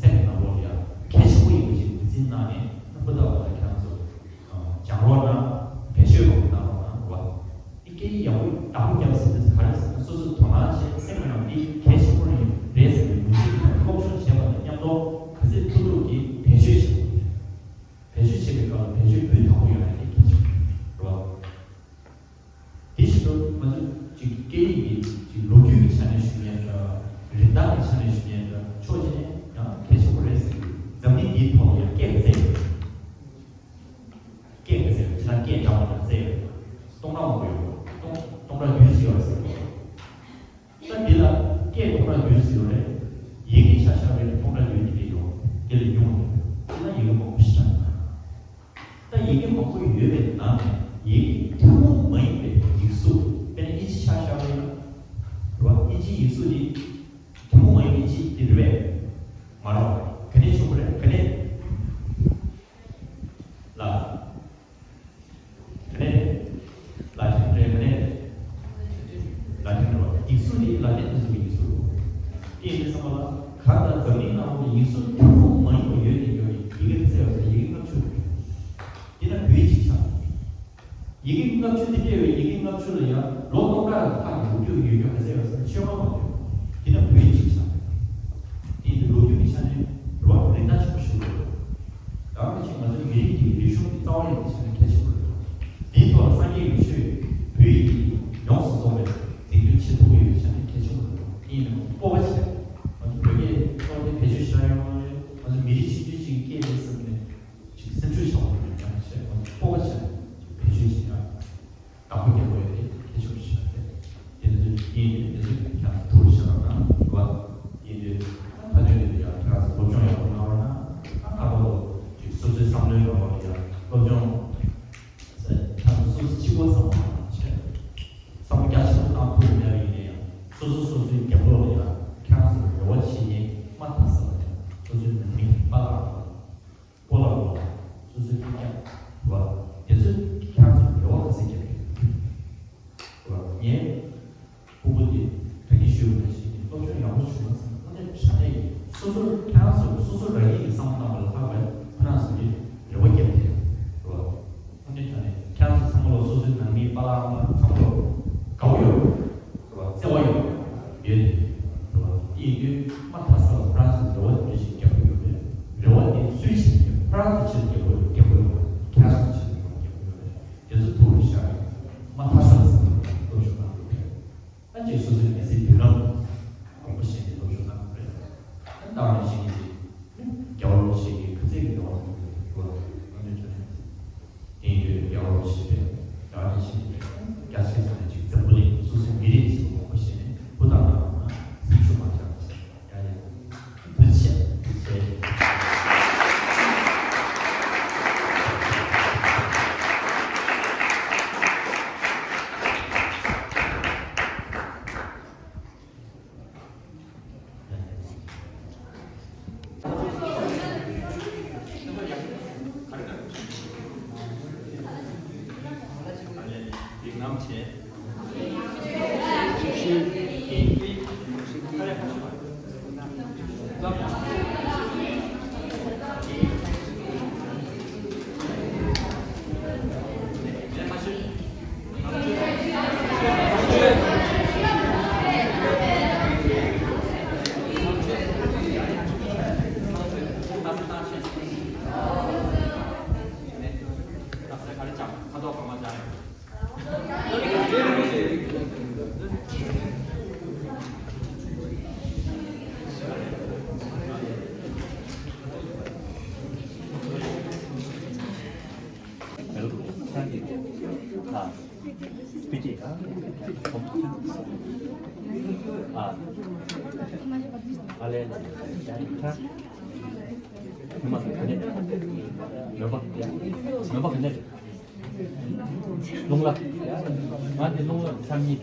སེམས་ཀྱི་ནང་ལོགས་ལ་ཡང་གལ་ཆེན་པོ་ཡིན་པ་ཞིག་འཛིན་གནང་ནས་ཧུར་ཐག་པ་དང་ཁྱེད་རང་ཚོ་སྦྱང་རོགས་གནང་། བེད་སྤྱོད་ཡག་པོ་གནང་རོགས་གནང་། རེད་བ། འདི་སྐད་ཡིག་ཡག་པོ་བདག་པོ་རྒྱབ་ཟིན་ཏེ་ག་རེ་ཟེར་ན་སོ་སོ་དོ་སྣང་བྱས་སེམས་ཀྱི་ནང་འདི་གལ་ཆེན་པོ་རེད་རེད་ཟེར་ནས་ངོས་འཛིན་དང་སློབ་སྦྱོང་བྱས་པ་དང་མཉམ་དུ་ག་ཚོད་ཐུབ་ཐུབ་ཀྱིས་བེད་སྤྱོད་བྱེད་དགོས་རེད། བེད་སྤྱོད་བྱེད་པའི་སྐབས་ལ་བེད་སྤྱོད་སྤུས་དག་པོ་ཡོང་ཡ་དེ་གལ་ཆེན་པོ་རེད་བ། དེ་བཞིན་དུ་ང་ཚོ་ཅིག་སྐད་ཡིག་གི་ཅིག་ལོ་རྒྱུས་ཀྱི་ཆ་ནས་ཞུ་མཁན་འདྲ། རིན་ཐང་གི་ཆ་ནས་ཞུ་མཁན་འདྲ། ཕྱོགས་གཅིག་ནས་ཡང་གལ་ཆེན་པོ་རེད་ཟེར་གི། འཛམ་གླིང་འདིའི་ཐོག་ལ་ཡང་སྐད་ག་ཚད་ཡོད། སྐད་ག་ཚད་ཡོད། ཁྱེད་རང་སྐད་འདྲ་བོ་ག་ཚད་ཡོད། སྟོང་ཕྲག་མང་པོ་ཡོད། སྟོང་སྟོང་ཕྲག་བདུན་ཙམ་ཡོད་ཟེར་གི། ད་འདི་ལ་སྐད་སྟོང་ཕྲག་བདུན་ཙམ་ཡོད་རེད། ཡི་གེ་ཆ་བཞག་པའི་སྟོང་ཕྲག་བདུན་དེ་འདྲ་ཡོད། དེ་ལས་ཉུང་བ་ཡོད། དེ་ལ་ཡི་གེ་མང་པོ་ཞིག་ཆགས་ཡོད། ད་ཡི་གེ་མང་པོ་ཡོད་པའི་ནང་ནས་ཡི་གེ་ཐུན་མོང་མ་ཡིན་པའི་ཡིག་གཟུགས། དཔེར་ན་ཨིན་ཇི་ཆ་བཞག་པ་ཡིན་ན། རེད་བ། ཨིན་ཇིའི་ཡིག་གཟུགས་དེ་ཐུན་མོང་མ་ཡིན་པའི་ཨིན་ཇི་དེ་རེད་པས། མ་རེད་བ། ག་ནས་བྱུང་བ་རེད། ག་ནས། ལ། ག་ནས། ལ་ཏིན་རེད། ག་ནས། ལ་ཏིན་རེད་བ། ཡིག་གཟུགས་དེ་ལ་ཏིན་དེ་ཚོ་གི་ཡིག་གཟུགས་རེད། དེ་ཡིན་དུས་ཙམ་པ་ལ་གང་ལྟར་འཛམ་གླིང་ནང་ལོགས་ཀྱི་ཡིག་གཟུགས་ཐུན་མོང་མ་ཡིན་པ་ཡོད་དེ་ཡོད་དེ་ཡི་གེ་ག་ཚད་ཡོད་ཟེར་ན་ཡི་གེ་ལྔ་བཅུ་རེད། དེ་ན་བོད་ཡིག་གཅིག་ཆགས། ཡི་གེ་ལྔ་བཅུ་དེ་སྤྲད་པའི་ཡི་གེ་ལྔ་བཅུ་ལ་ཡང་ལོ་སྟོང་ཕྲག་ལྷག་གི་ལོ་རྒྱུས་ཡོད་རྒྱུ་ག་ཚད་ཡོད་ཟེར་ན་ཤོད་མ་མང་པོ་ཡོད། དེ་ན་བོད་ཡིག་གཅིག་ཆགས། དེ་ཡིན་དུས་ལོ་རྒྱུས་ཀྱི་ཆ་ནས་རེད་བ། རིན་ཐང་ཆེན་པོ་ཞིག་རེད། ད་ག་ནང་བཞིན་ང་ཚོའི་མི་རིགས་ཀྱི་རིག་གཞུང་གི་རྩ་བ་ཡིན་པའི་ཆ་ནས་གལ་ཆེན་པོ་རེད། དེའི་ཐོག་ལ་སངས་རྒྱས་ཀྱི་ཆོས་བོད་ཡིག་ཡོངས་སུ་རྫོགས་པའི་འཛིན་སྐྱོང་བྱེད་ཐུབ་ཀྱི་ཡོད་པའི་ཆ་ནས་གལ་ཆེན་པོ་རེད། དེ་ཡིན་ནའང་སྤོབས་པ་བྱས། ང་ཚོ་བོད་སྐད་ཐོག་ནས་བེད་སྤྱོད་བྱེད་ཡོང་བ་རེད། ང་ཚོ་མི་རིགས་གཅིག་གྱུར་ཅིག་གི་སྐད་རེད་བསམ་ནས། ཅིག་སེམས་ཤུགས་བྱ་བ་རེད། ཡང་བྱས་སྤོབས་པ་བྱས་བེད་སྤྱོད་བྱེད་ཡ། བདག་པོ་རྒྱག་དགོས་ཡ་དེ་གལ་ཆེན་པོ་ཞིག་རེད། དེ་ཚོ་ཡིན་དུས་དེ་ཚོ་ཁྱེད་རང་ཐུགས་ལ་བཞག་རོགས་གནང་། རེད་བ། ཡིན་དུས་མཐའ་དོན་དེ་ཡང་ཁྱེད་རང་ཚོ་སློབ་སྦྱོང་ཡག་པོ་གནང་རོགས་གནང་། ད་ཁ་ཐོག་ཏུ་ཅིག་སོ་སོའི་བསམ་བློའི་ངོ་བོ་ལ་ཡང་སློབ་སྦྱོང་ཁྱེད་རང་ཚོ་སོ་སོ་གཅིག་པོ་བསམ་བློ་གཏོང་བྱས། བསམ་བློ་རྒྱ་ཆེན་པོ་བཏང་ཐུབ་ཡོད་ན་ཡིན་ན་ཡང་སོ་སོ་སོ་སོའི་རྒྱབ་ལོགས་ལ་ཡང་ཁྱེད་རང་ཚོ་རེ་བ་བྱེད་མཁན་མ་མཐའ་ས་ལ་ཡང་སོ་སོའི་ནང་མི་པཱ་ལགས་རེད་བ། སྤོ་ལགས་རེད་བ། སོ་སོའི་སྤུན་ཀྱག་རེད་བ། དེ་ཚོས་ཁྱེད་རང་ཚོར་རེ་བ་ག་ཚོད་བརྒྱབ་ཡོད་རེད་བ། ངའི་སྤུ་གུ་དེ་ད་གིན་ཞུས་པ་ནང་བཞིན་གྱི་སློབ་སྦྱོང་ཡག་པོ་བྱུང་བ་ཟེར་ན་དངོས་གནས་དྲང་གནས་ཀྱི་སོ་སོར་ཁྱེད་རང་ཚོ་སོ་སོ་རང་ཉིད་ཀྱི་བསམ་བློ་བཏང་བ་ལ་ལྷག་པའི་ཁོ་རང་ཚོ་གིས་རེ་བ་བརྒྱབ་བསྡད་ཡོད་རེད་བ། དངོས་གནས་དྲང་གནས་ཁྱེད་རང་ཚོ་ཚང་མ་ལ་སོ་སོའི་ནང་མི་པཱ་ལགས་ཨ་མ་ཚང་མ་ལ་དགའ་པོ་ཡོད་རེད་བ། བརྩེ་བ་ཡོད་རེད་བ། ཡོད་རེད་བ། དེ་ཡིན་དུས་མ་མཐའ་ས་ལ་ཁོ་རང་ཚོས་རེ་བ་དེ་འདྲ་ཞིག་བརྒྱབ་ཀྱི་ཡོད་རེད། རེ་བ་དེ་སུའི་ཆེད་དུ་བརྒྱབ། ཁོ་རང་ཚོའི་ཆེད་དུ་བརྒྱབ་དགོས་རེད། བརྒྱབ་དགོས་རེད་བ། ཁྱེད་རང་ཚོའི་ཆེད་དུ་བརྒྱབ་ཀྱི་ཡོད་རེད། དེ་ཚོ་ཐུགས་ལ་བཞག་ནས་མ་མཐའ་ས་ལ་སློབ་སྦྱོང་གནང་དགོས་རེད། ད་ཅིག་སོ་སོའི་མི་ཚེའི་མདུན་ལམ་དགོངས་པ་བཞེས་ནས་སློབ་སྦྱོང་གནང་དགོས་རེད། ད་ལྟ་བ་ནང་བཞིན་གྱི་རྒྱལ་བ་རིན་པོ་ཆེ་གིས་ག་ཚད་ཀྱི་རེ་བ་བཏོན་ཡོད་པ་ང་ཚོས་ཐོས་ནས། དེ་ཡིན་དུས་རྒྱལ་བ་རིན་པོ་ཆེ་དང་རྒྱལ་བ་རིན་པོ་ཆེ་རྒྱ་ཆེ་ས་ནས་ཅིག་འཛམ་བུ་གླིང་སོ་སོའི་མི་རིགས་ཅིག་དགོངས་པ་བཞེས་ནས་ཧུར་ཐག་གནང་བ་ན་སེམས་ཤུགས་མ་ཆག་ཡ་ཡ། ཐུགས་རྗེ་ཆེ། ཐུགས་རྗེ་ཆེ། རླུང་ལ། ང་དེ་རླུང་ལ་མཚམས་གཉིས།